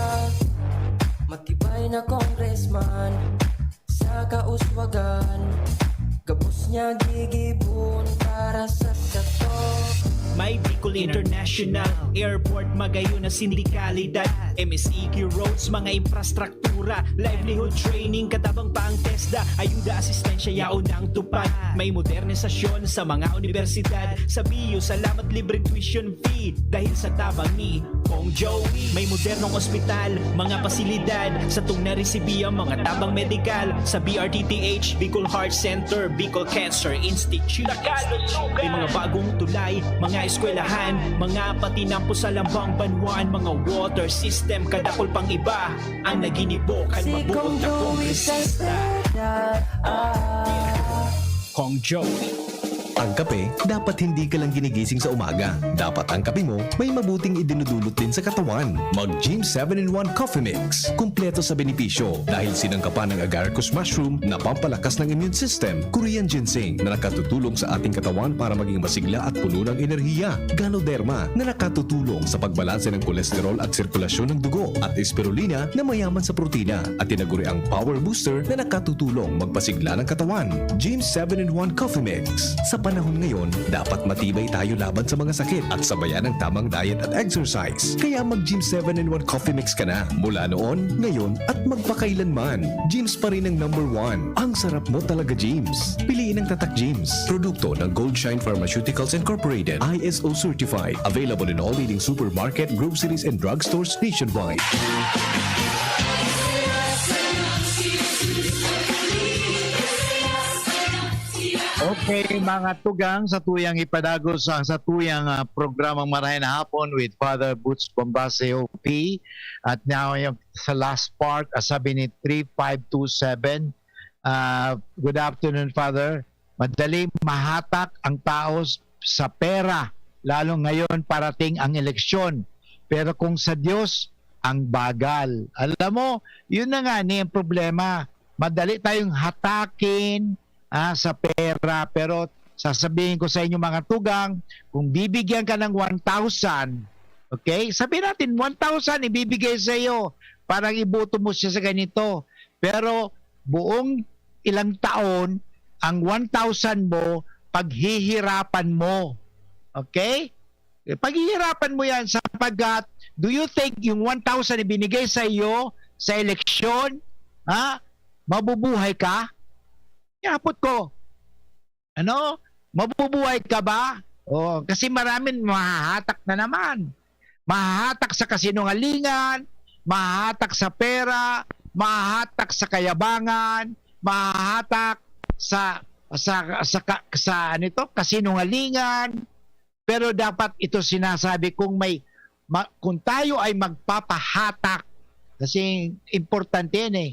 Matibay na congressman sa kauswagan. Gabos niya gigibon para sa sato. May Bicol International Airport, magayon na sindikalidad, M S E Q roads, mga infrastruktura, livelihood training, katabang pa ang TESDA, ayuda, asistensya, yaon ang tupad. May modernisasyon sa mga universidad, sa B U, salamat libreng tuition fee, dahil sa tabang ni Kong Joey. May modernong ospital, mga pasilidad, satong naresibi ang mga tabang medikal, sa B R T T H, Bicol Heart Center, Bicol Cancer Institute. May mga bagong tulay, mga eskwelahan, mga patinampo sa lambang banwaan, mga water system, kadakol pang iba ang naginibo kan Si mabuot Kong na Joey sa kongresista. Senado. Ah. Kong Joey. Ang kape, dapat hindi ka lang ginigising sa umaga. Dapat ang kape mo may mabuting idinudulot din sa katawan. Mag Gym seven in one Coffee Mix. Kumpleto sa benepisyo dahil sinangkapan ng agaricus mushroom na pampalakas ng immune system, Korean ginseng na nakatutulong sa ating katawan para maging masigla at puno ng enerhiya, Ganoderma na nakatutulong sa pagbalanse ng kolesterol at sirkulasyon ng dugo, at spirulina na mayaman sa protina at tinaguriang power booster na nakatutulong magpasigla ng katawan. Gym seven in one Coffee Mix. Sa panahon ngayon, dapat matibay tayo laban sa mga sakit at sabayan ng tamang diet at exercise. Kaya mag Gym seven in one Coffee Mix ka na mula noon, ngayon, at magpakailanman. Gym's pa rin ang number one. Ang sarap mo talaga, Gym's. Piliin ang Tatak Gym's. Produkto ng Goldshine Pharmaceuticals Incorporated. I S O certified. Available in all leading supermarket, groceries, and drugstores nationwide. Okay, mga tugang, sa tuyang ipadagos ang sa tuyang ah, programang Marahay na Hapon with Father Boots Bombase O P. At now, yung, sa last part, ah, sabi ni three five two seven, ah, "Good afternoon, Father. Madali mahatak ang tao s- sa pera, lalo ngayon parating ang eleksyon. Pero kung sa Diyos, ang bagal." Alam mo, yun na nga ni ang problema. Madali tayong hatakin ah, sa pera. Pero sasabihin ko sa inyo, mga tugang, kung bibigyan ka ng one thousand, okay? Sabihin natin, one thousand ibibigay sa iyo, parang iboto mo siya sa ganito. Pero buong ilang taon, ang one thousand mo, paghihirapan mo. Okay? Eh, paghihirapan mo yan sapagkat, do you think yung one thousand ibinigay sa iyo sa eleksyon, ha? Mabubuhay ka? Yapot ko. Ano? Mabubuhay ka ba? Oh, kasi maraming mahahatak na naman. Mahahatak sa kasinungalingan, mahahatak sa pera, mahahatak sa kayabangan, mahahatak sa sa sa ka- sa ano ito, kasinungalingan. Pero dapat ito sinasabi kung may ma- kung tayo ay magpapahatak, kasi importante yan eh.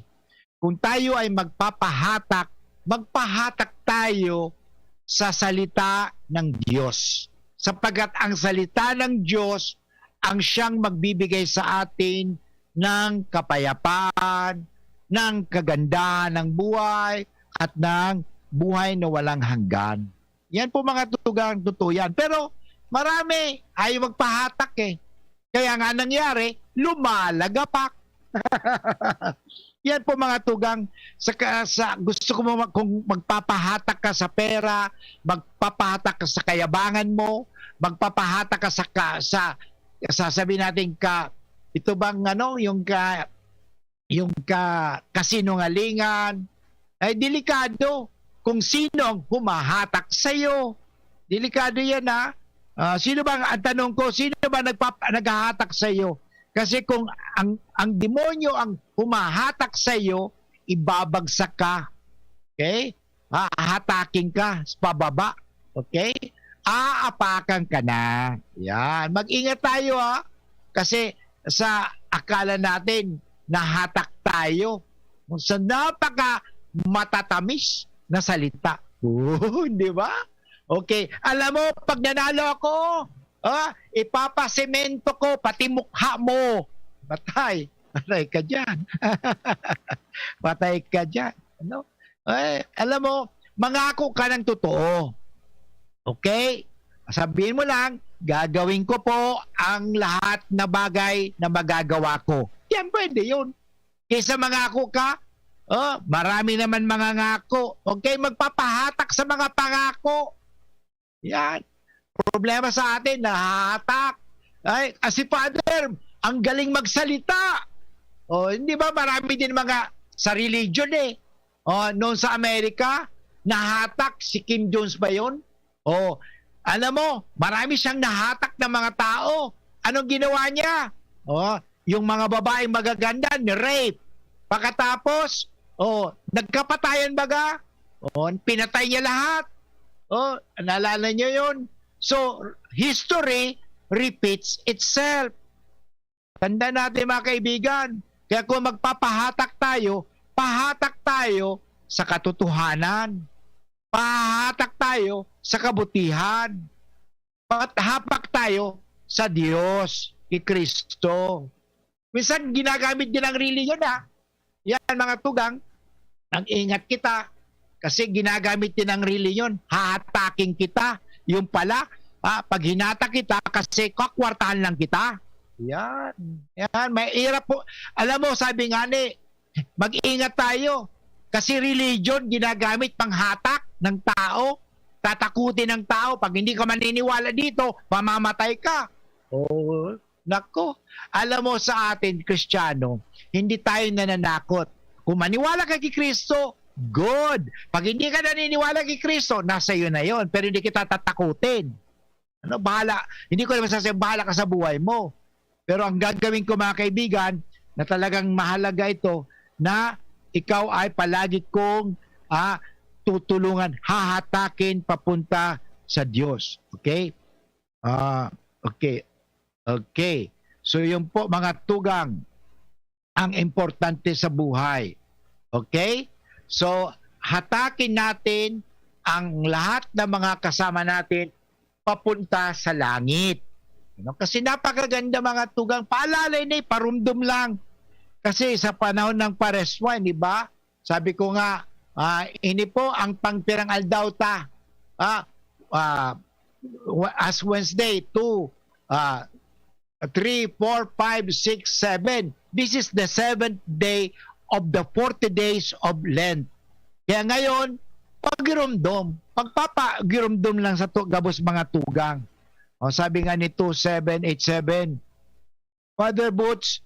Kung tayo ay magpapahatak, magpahatak tayo sa salita ng Diyos. Sapagkat ang salita ng Diyos ang siyang magbibigay sa atin ng kapayapaan, ng kagandahan ng buhay, at ng buhay na walang hanggan. Yan po, mga tugang, totoo yan. Pero marami ay magpahatak eh. Kaya nga nangyari, lumalagapak. Yan po mga tugang, sa, ka- sa gusto ko mo mag- kung magpapahatak ka sa pera, magpapahatak ka sa kayabangan mo, magpapahatak ka sa ka, sa sasabi natin ka ito bang ano yung ka yung ka kasinungalingan, ay delikado kung sino ang humahatak sa iyo. Delikado yan ha. Ah, sino bang, ang tanong ko, sino ba nagpap- naghahatak sa iyo? Kasi kung ang, ang demonyo ang humahatak sa iyo, ibabagsak ka. Okay? Hahatakin ka sa pababa. Okay? Aapakan ka na. Yan. Mag-ingat tayo ha. Kasi sa akala natin, nahatak tayo sa napaka matatamis na salita. Oh, di ba? Okay. Alam mo, pag nanalo ako, ah, ipapasemento ko pati mukha mo. Patay. Patay ka dyan. Patay ka dyan. Ano? Eh, alam mo, mangako ka ng totoo. Okay? Sabihin mo lang, gagawin ko po ang lahat na bagay na magagawa ko. Yan pwede yun. Kaysa mangako ka, oh, marami naman mangangako. Okay, magpapahatak sa mga pangako. Yan. Problema sa atin, nahahatak. Ay, ah, si Father, ang galing magsalita. Oh, hindi ba marami din mga sa religion eh. Oh, noon sa Amerika, nahatak si Kim Jones ba yun? Oh, alam mo, marami siyang nahatak na mga tao. Anong ginawa niya? Oh, yung mga babaeng magaganda, ni-rape. Pagkatapos, oh, nagkapatayan baga. Oh, pinatay niya lahat. Oh, naalala niyo yun? So, history repeats itself. Tandaan natin, mga kaibigan, kaya kung magpapahatak tayo, pahatak tayo sa katotohanan. Pahatak tayo sa kabutihan. Pahapak tayo sa Diyos, kay Kristo. Minsan, ginagamit din ang reliyon, ha? Yan, mga tugang, mag-ingat kita. Kasi ginagamit din ang reliyon. Hahatakin kita. Yung pala, ah, pag hinata kita, kasi kakwartahan lang kita. Yan. Yan, may irap po. Alam mo, sabi nga ni, mag-ingat tayo. Kasi religion, ginagamit panghatak ng tao. Tatakutin ng tao. Pag hindi ka maniniwala dito, mamamatay ka. Oo. Nako, alam mo sa atin, Kristiyano, hindi tayo nananakot. Kung maniwala ka kay Kristo, good. Pag hindi ka naniniwala kay Kristo, nasa iyo na yon. Pero hindi kita tatakutin. Ano, bahala. Hindi ko naman sasabing, "Bahala ka sa buhay mo." Pero ang gagawin ko, mga kaibigan, na talagang mahalaga ito, na ikaw ay palagi kong, ah, tutulungan, hahatakin papunta sa Diyos. Okay? Ah, okay. Okay. So, yun po, mga tugang, ang importante sa buhay. Okay? So, hatakin natin ang lahat ng mga kasama natin papunta sa langit. Ano? Kasi napakaganda, mga tugang. Paalala ini, parumdom lang. Kasi sa panahon ng Pares Wine, di ba? Sabi ko nga, ah, ini po ang pangpirang aldaw ta. Ah, ah, wa- as Wednesday, two, ah, three, four, five, six, seven. This is the seventh day of the forty days of Lent. Kaya ngayon, pagirumdom, pagpapagirumdom lang sa to, gabos mga tugang. O, sabi nga ni two seven eight seven, "Father Butch,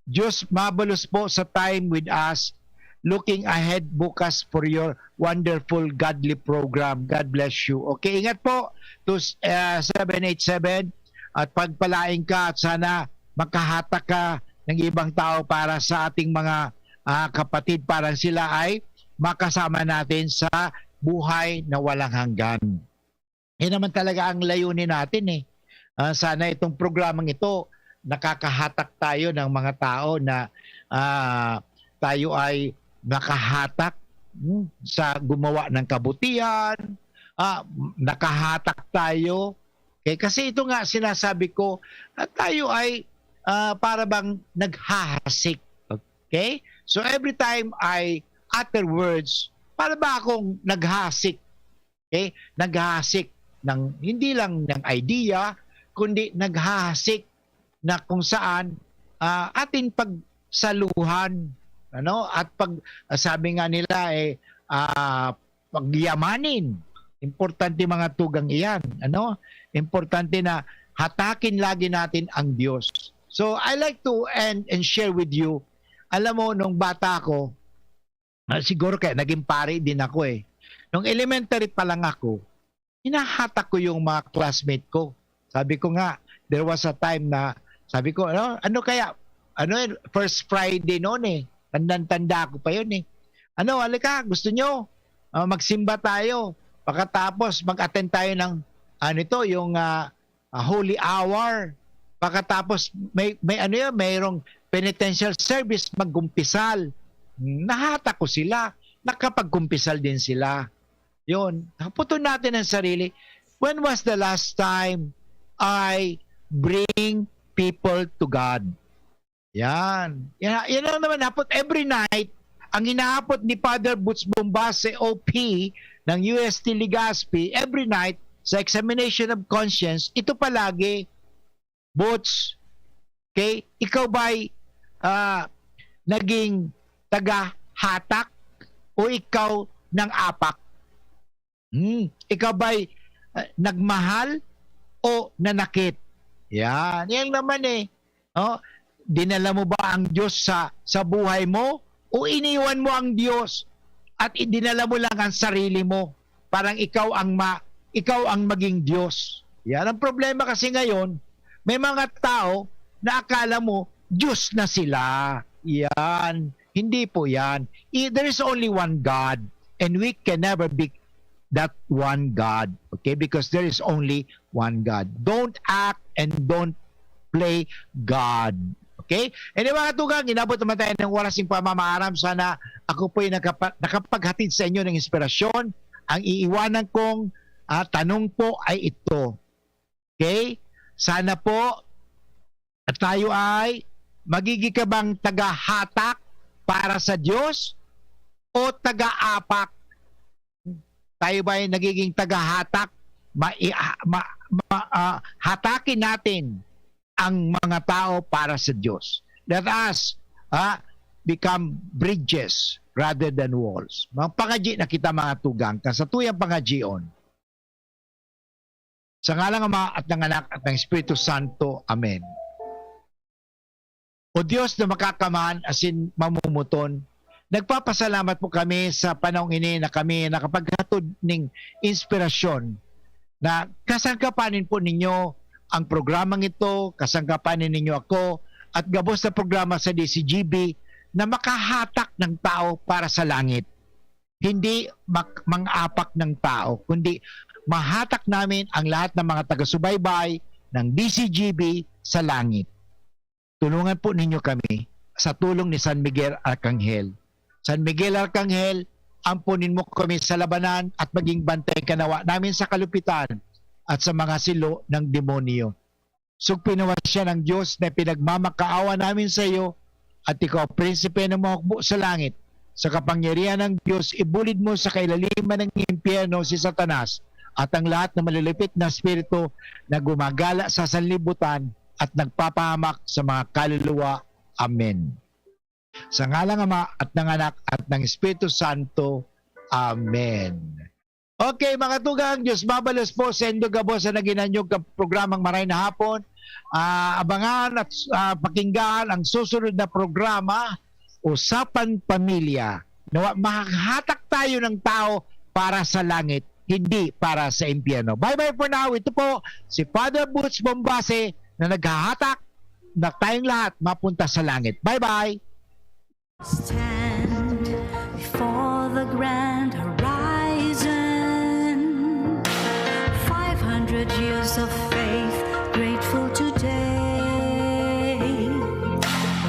Diyos mabalos po sa time with us. Looking ahead bukas for your wonderful godly program. God bless you." Okay, ingat po to, uh, seven eight seven, at pagpalain ka at sana makahatak ka ng ibang tao para sa ating mga, ah, kapatid, para sila ay makasama natin sa buhay na walang hanggan. Yan naman talaga ang layunin natin eh. Ah, sana itong programang ito, nakakahatak tayo ng mga tao na, ah, tayo ay nakahatak, hmm, sa gumawa ng kabutihan, ah, nakahatak tayo. Okay? Kasi ito nga sinasabi ko, ah, tayo ay, ah, para bang naghahasik. Okay? So every time I utter words, para ba akong naghahasik? Okay? Naghahasik ng, hindi lang ng idea, kundi naghahasik na kung saan, ah, atin pagsaluhan, ano, at pag, ah, sabi nga nila, eh, ah, pagyamanin. Importante mga tugang iyan, ano? Importante na hatakin lagi natin ang Diyos. So, I like to end and share with you, alam mo, nung bata ako, ah, siguro kaya naging pare din ako eh. Nung elementary pa lang ako, hinahatak ko yung mga classmate ko. Sabi ko nga, there was a time na, sabi ko, "Ano, ano kaya? Ano yun? First Friday noon eh. Tandang-tanda ko pa yun eh. Ano, halika, gusto nyo? Ah, magsimba tayo. Pagkatapos, mag-attend tayo ng, ano ito, yung ah, ah, holy hour. Pagkatapos, may, may ano yun, mayroong penitential service, magkumpisal." Nahatak ko sila. Nakapagkumpisal din sila. Yun. Haputon natin ang sarili. When was the last time I bring people to God? Yan. Yan, yan lang naman. Hapot every night, ang hinahapot ni Father Butch Bombase, O P, ng U S T Legazpi, every night, sa examination of conscience, ito palagi, Butch, okay, ikaw ba'y ah, naging taga-hatak o ikaw nang apak? Hmm, ikaw ba'y ah, nagmahal o nanakit? Yan. Yan naman eh. Oh, dinala mo ba ang Diyos sa, sa buhay mo o iniwan mo ang Diyos at idinala mo lang ang sarili mo? Parang ikaw ang ma-, ikaw ang maging Diyos. Yan ang problema kasi ngayon, may mga tao na akala mo Diyos na sila. Yan. Hindi po yan. I-, there is only one God, and we can never be that one God. Okay? Because there is only one God. Don't act and don't play God. Okay? Anyway, mga tugang, inabot naman tayo ng oras ng pamamaaram. Sana ako po'y nakapa-, nakapaghatid sa inyo ng inspirasyon. Ang iiwanan kong ah, tanong po ay ito. Okay? Sana po tayo ay magiging ka bang tagahatak para sa Diyos o taga-apak? Tayo ba ay nagiging tagahatak? Ma-, i-, ah, ma-, ma-, ah, hatakin natin ang mga tao para sa Diyos. Let us ah, become bridges rather than walls. Mga pangadyi na kita, mga tugang, kan satuyang pangadyion. Sa ngalang Ama at ng Anak at ng Espiritu Santo. Amen. O Diyos na makakaman asin mamumuton, nagpapasalamat po kami sa panahong ini na kami nakapaghatod ning inspirasyon na kasangkapanin po ninyo ang programang ito, kasangkapanin ninyo ako, at gabos na programa sa D C G B na makahatak ng tao para sa langit. Hindi mak-, mang-apak ng tao, kundi mahatak namin ang lahat ng mga taga-subaybay ng D C G B sa langit. Tulungan po ninyo kami sa tulong ni San Miguel Arcangel. San Miguel Arcangel, amponin mo kami sa labanan at maging bantay ka nawa namin sa kalupitan at sa mga silo ng demonyo. Sugpinawa siya ng Diyos na pinagmamakaawa namin sa iyo, at ikaw, prinsipe ng mga hukbo sa langit. Sa kapangyarihan ng Diyos, ibulid mo sa kailaliman ng impyerno si Satanas at ang lahat ng malulupit na espiritu na gumagala sa sanlibutan at nagpapahamak sa mga kaluluwa. Amen. Sa ngalang Ama at ng Anak at ng Espiritu Santo. Amen. Okay, mga tugang, Diyos mabalos po sa indo gabos sa naghinanyog ka programang Maray na Hapon. Ah, abangan at ah, pakinggan ang susunod na programa, Usapan Pamilya. Nawa, mahahatak tayo ng tao para sa langit, hindi para sa impyerno. Bye-bye for now. Ito po si Father Butch Bombase na naghahatak na tayong lahat mapunta sa langit. Bye-bye! Stand before the grand horizon. Five hundred years of faith, grateful today.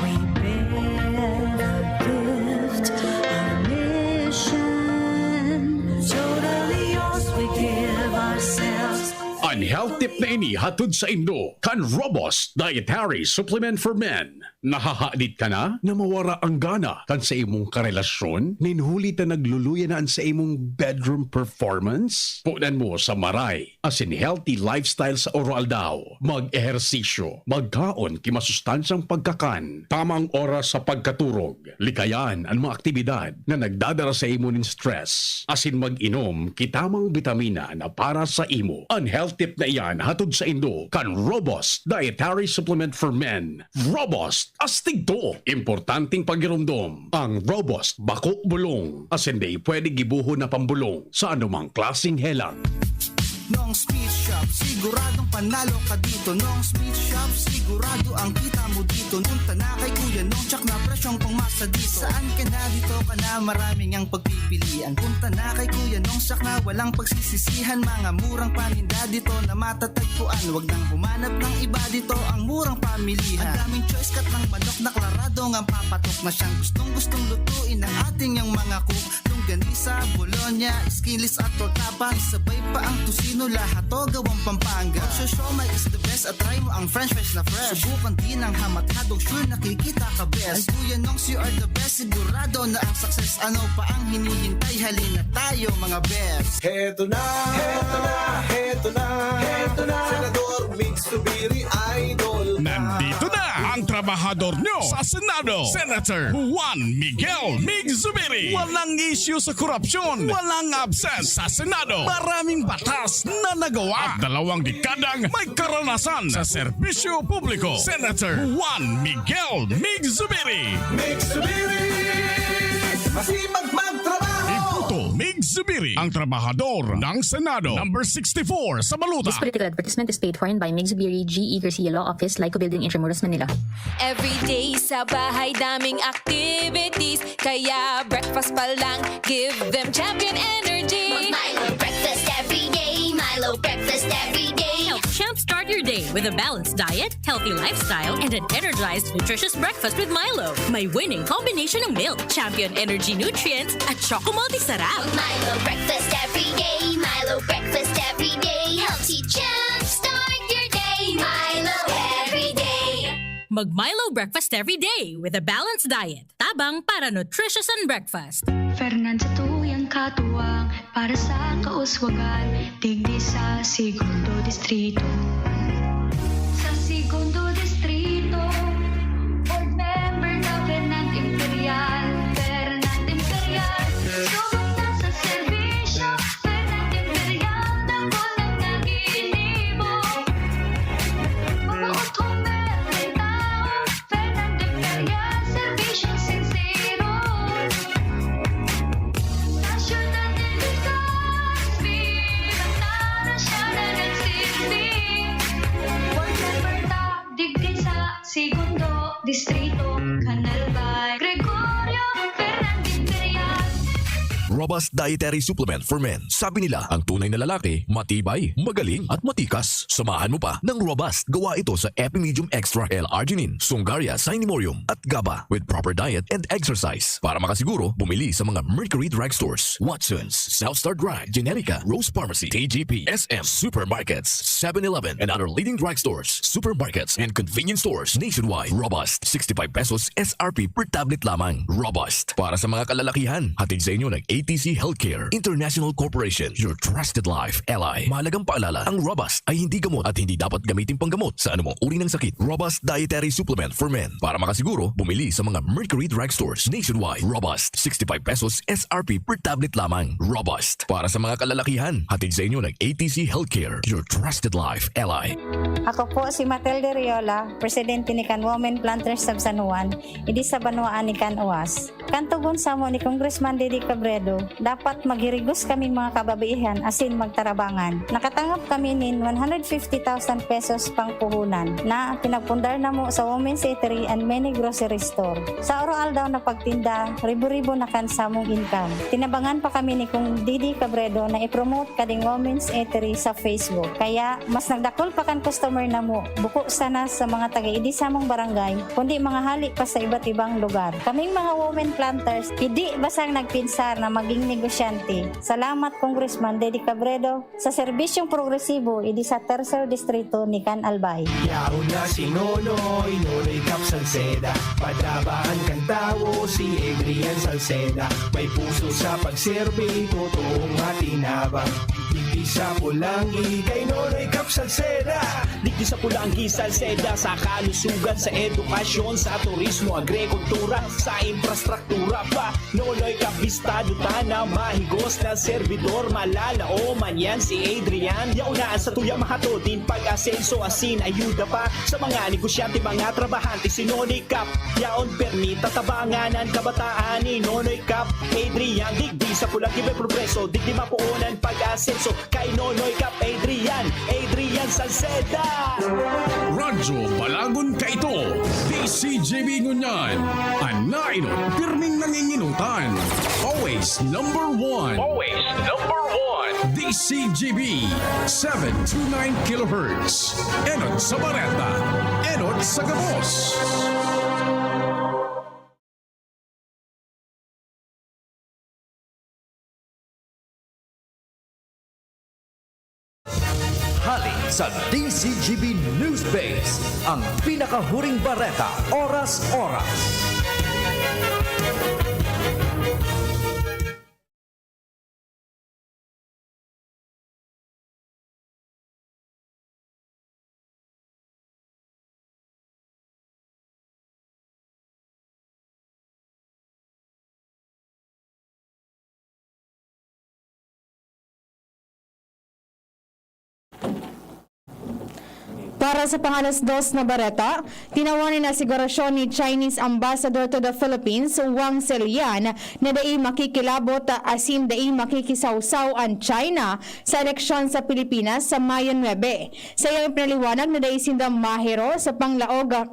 We bear the gift, our mission. Totally yours, we give ourselves. An health tip na ini hatod saindo kan Robust Dietary Supplement for Men. Nahahadit ka na na mawara ang gana kan sa imong karelasyon? Nin huli ta nagluluya na an sa imong bedroom performance? Punan mo sa maray asin healthy lifestyle sa oro-aldaw. Mag-ehersisyo, magkaon ki masustansyang pagkakan, tamang oras sa pagkaturog, likayan an mga aktibidad na nagdadara sa imo nin stress, asin mag-inom ki tamang bitamina na para sa imo. An health tip na iyan hatod saindo kan Robust Dietary Supplement for Men. Robust, astig to! Importanteng pagiromdom, ang Robust bako bulong, asin dai pwede gibohon na pambulong sa anumang klaseng helang. Nong's Meat Shop, siguradong panalo ka dito. Nong's Meat Shop, sigurado ang kita mo dito. Punta na kay Kuya Nong, tsak na presyong pangmasa dito. Saan ka na, dito ka na, maraming ang pagpipilian. Punta na kay Kuya Nong, tsak na walang pagsisisihan. Mga murang paninda dito na matatagpuan. Wag nang humanap ng iba, dito ang murang pamilihan. Ang daming choice cut ng manok na klaradong ang papatok na siyang gustong-gustong lutuin ng ating yang mga cook. Longganisa, bologna, skinless at torta pa. Isabay pa ang tocino, lahat to gawang Pampanga. Ang siomai is the best at try mo ang french fries na fresh. Subukan din ang hamat-hadong, sure nakikita ka best. Ang Kuya Nongs, you are the best, sigurado na ang success. Ano pa ang hinihintay? Halina tayo, mga best. Heto na, heto na, heto na, heto na. Senador Mig Zubiri, idol na. Nandito na ang trabahador nyo sa Senado, Senator Juan Miguel Mig Zubiri. Walang issue sa korupsyon, walang absent sa Senado. Maraming batas na nagawa at dalawang dekadang may karanasan sa serbisyo publiko. Senator Juan Miguel Mig Zubiri. Mig Zubiri, masipag magtrabaho. Iboto Mig Zubiri, ang trabahador ng Senado. Number sixty-four sa baluta. This political advertisement is paid for in by Mig Zubiri, G E Garcia Law Office, Lyco Building, Intramuros, Manila. Everyday sa bahay, daming activities. Kaya breakfast pa lang, give them Champion Energy. Milo breakfast every day. Milo breakfast every day. Help jumpstart your day with a balanced diet, healthy lifestyle, and an energized, nutritious breakfast with Milo. May winning combination ng milk, Champion Energy Nutrients, at Choco Multi Sarap. Milo breakfast every day. Milo breakfast every day. Helps you jumpstart your day. Milo every day. Mag Milo breakfast every day with a balanced diet. Tabang para nutritious and breakfast. Fernand sa tuyang katuwang para sa kauswagan, digdi sa Segundo Distrito. Sa Segundo Distrito, board member na Fernand Imperial, Fernand Imperial, subok na sa serbisyo, Fernand Imperial, dakul na naginibo. Mabuot humel ng tao, Fernando Imperial, serbisyong sinsero. Nasyonal de Ligas, bilang na siya na nagsising. Board member ta, digdi sa Segundo Distrito, Canal by Gregorio Fernando Imperial. Robust Dietary Supplement for Men. Sabi nila, ang tunay na lalaki, matibay, magaling, at matikas. Samahan mo pa ng Robust. Gawa ito sa Epimedium Extra, L-arginine, Sungaria, Cinemorium, at GABA with proper diet and exercise. Para makasiguro, bumili sa mga Mercury Drugstores, Watsons, South Star Drug, Generica, Rose Pharmacy, T G P, S M, supermarkets, seven eleven, and other leading drugstores, supermarkets, and convenience stores nationwide. Robust, sixty-five pesos S R P per tablet lamang. Robust, para sa mga kalalakihan. Hatid sa inyo ng A T C Healthcare International Corporation, your trusted life ally. Mahalagang paalala, ang Robust ay hindi gamot at hindi dapat gamitin panggamot sa anumang uri ng sakit. Robust Dietary Supplement for Men. Para makasiguro, bumili sa mga Mercury Drugstores nationwide. Robust, sixty-five pesos S R P per tablet lamang. Robust, para sa mga kalalakihan. Hatid sa inyo ng A T C Healthcare, your trusted life ally. Ako po si Matilde Riola, presidente ni kan Women Planters of San Juan, idi sa banwaan ni kan Oas. Kan tugon samo ni Congressman Didi Cabredo, dapat maghirigos kaming mga kababaihan asin magtarabangan. Nakatangop kami nin one hundred fifty thousand pesos pangpuhunan na pinagpundar namo sa Women's Eatery and mini grocery store. Sa oro-aldaw na pagtinda, ribo-ribo na kan samong income. Tinabangan pa kami ni Kong Didi Cabredo na i-promote kading Women's Eatery sa Facebook. Kaya, mas nagdakul pa kan customer namo, buko sana sa mga taga-idi samong barangay, kundi mga hali pa sa iba't ibang lugar. Kaming mga women planters, idi basang nagpinsar na mag- Negosyante. Salamat, Congressman Dede Cabredo, sa serbisyong progresibo idi sa Tercer Distrito ni kan Albay. Yaon na si Nonoy, Nonoy Cap Salceda. Padabaan kan tawo si Adrian Salceda. May puso sa pagserbi, totoong matinabang. Digdi sa Polangui, kay Nonoy Cap Salceda. Digdi sa Polangui, Salceda, sa kalusugan, sa edukasyon, sa turismo, agrikultura, sa infrastruktura pa. Nonoy Cap, bistado ta na mahigos na servidor, malalaoman yan si Adrian. Yaon na an satuya mahatod nin pag-asenso asin ayuda pa sa mga negosyante, mga trabahante, si Nonoy Cap. Yaon permi tatabangan an kabataan ni Nonoy Cap. Adrian, digdi sa Polangui may progreso, digdi mapoon an pag-asenso. Kay Nonoy Cap, Adrian, Adrian Salceda. Radyo Balagon kaito, D C G B ngunyan. An nainot, pirming nanginginutan. Always number one. Always number one. D C G B, seven two nine kilohertz. Enot sa bareta, enot sa gabos. Hali sa D C G B News Base, ang pinakahuring bareta, oras-oras. Para sa pang-alas dos na bareta, tinawan nin asigurasyon ni Chinese Ambassador to the Philippines, Wang Zelian, na dai makikilabot asin dai makikisawsaw an China sa eleksyon sa Pilipinas sa Mayo nuebe. Sa iyang ipinaliwanag na dai sinda mahiro sa panglaog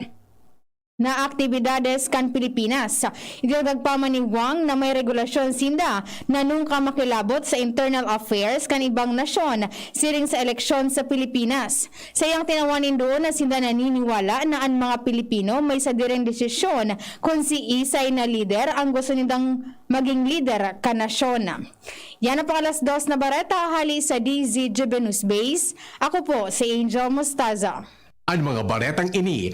na aktibidades kan Pilipinas. Idinagdag pa man ni Wang na may regulasyon sinda na nunka makilabot sa internal affairs kan ibang nasyon siring sa eleksyon sa Pilipinas. Sa iyang tinawan nin duon na sinda naniniwala na an mga Pilipino may sadiring desisyon kun siisay na lider ang gusto nindang maging lider kan nasyon. Yan ang pang-alas dos na bareta hali sa D Z G B News Base. Ako po si Angel Mostaza. An mga baretang ini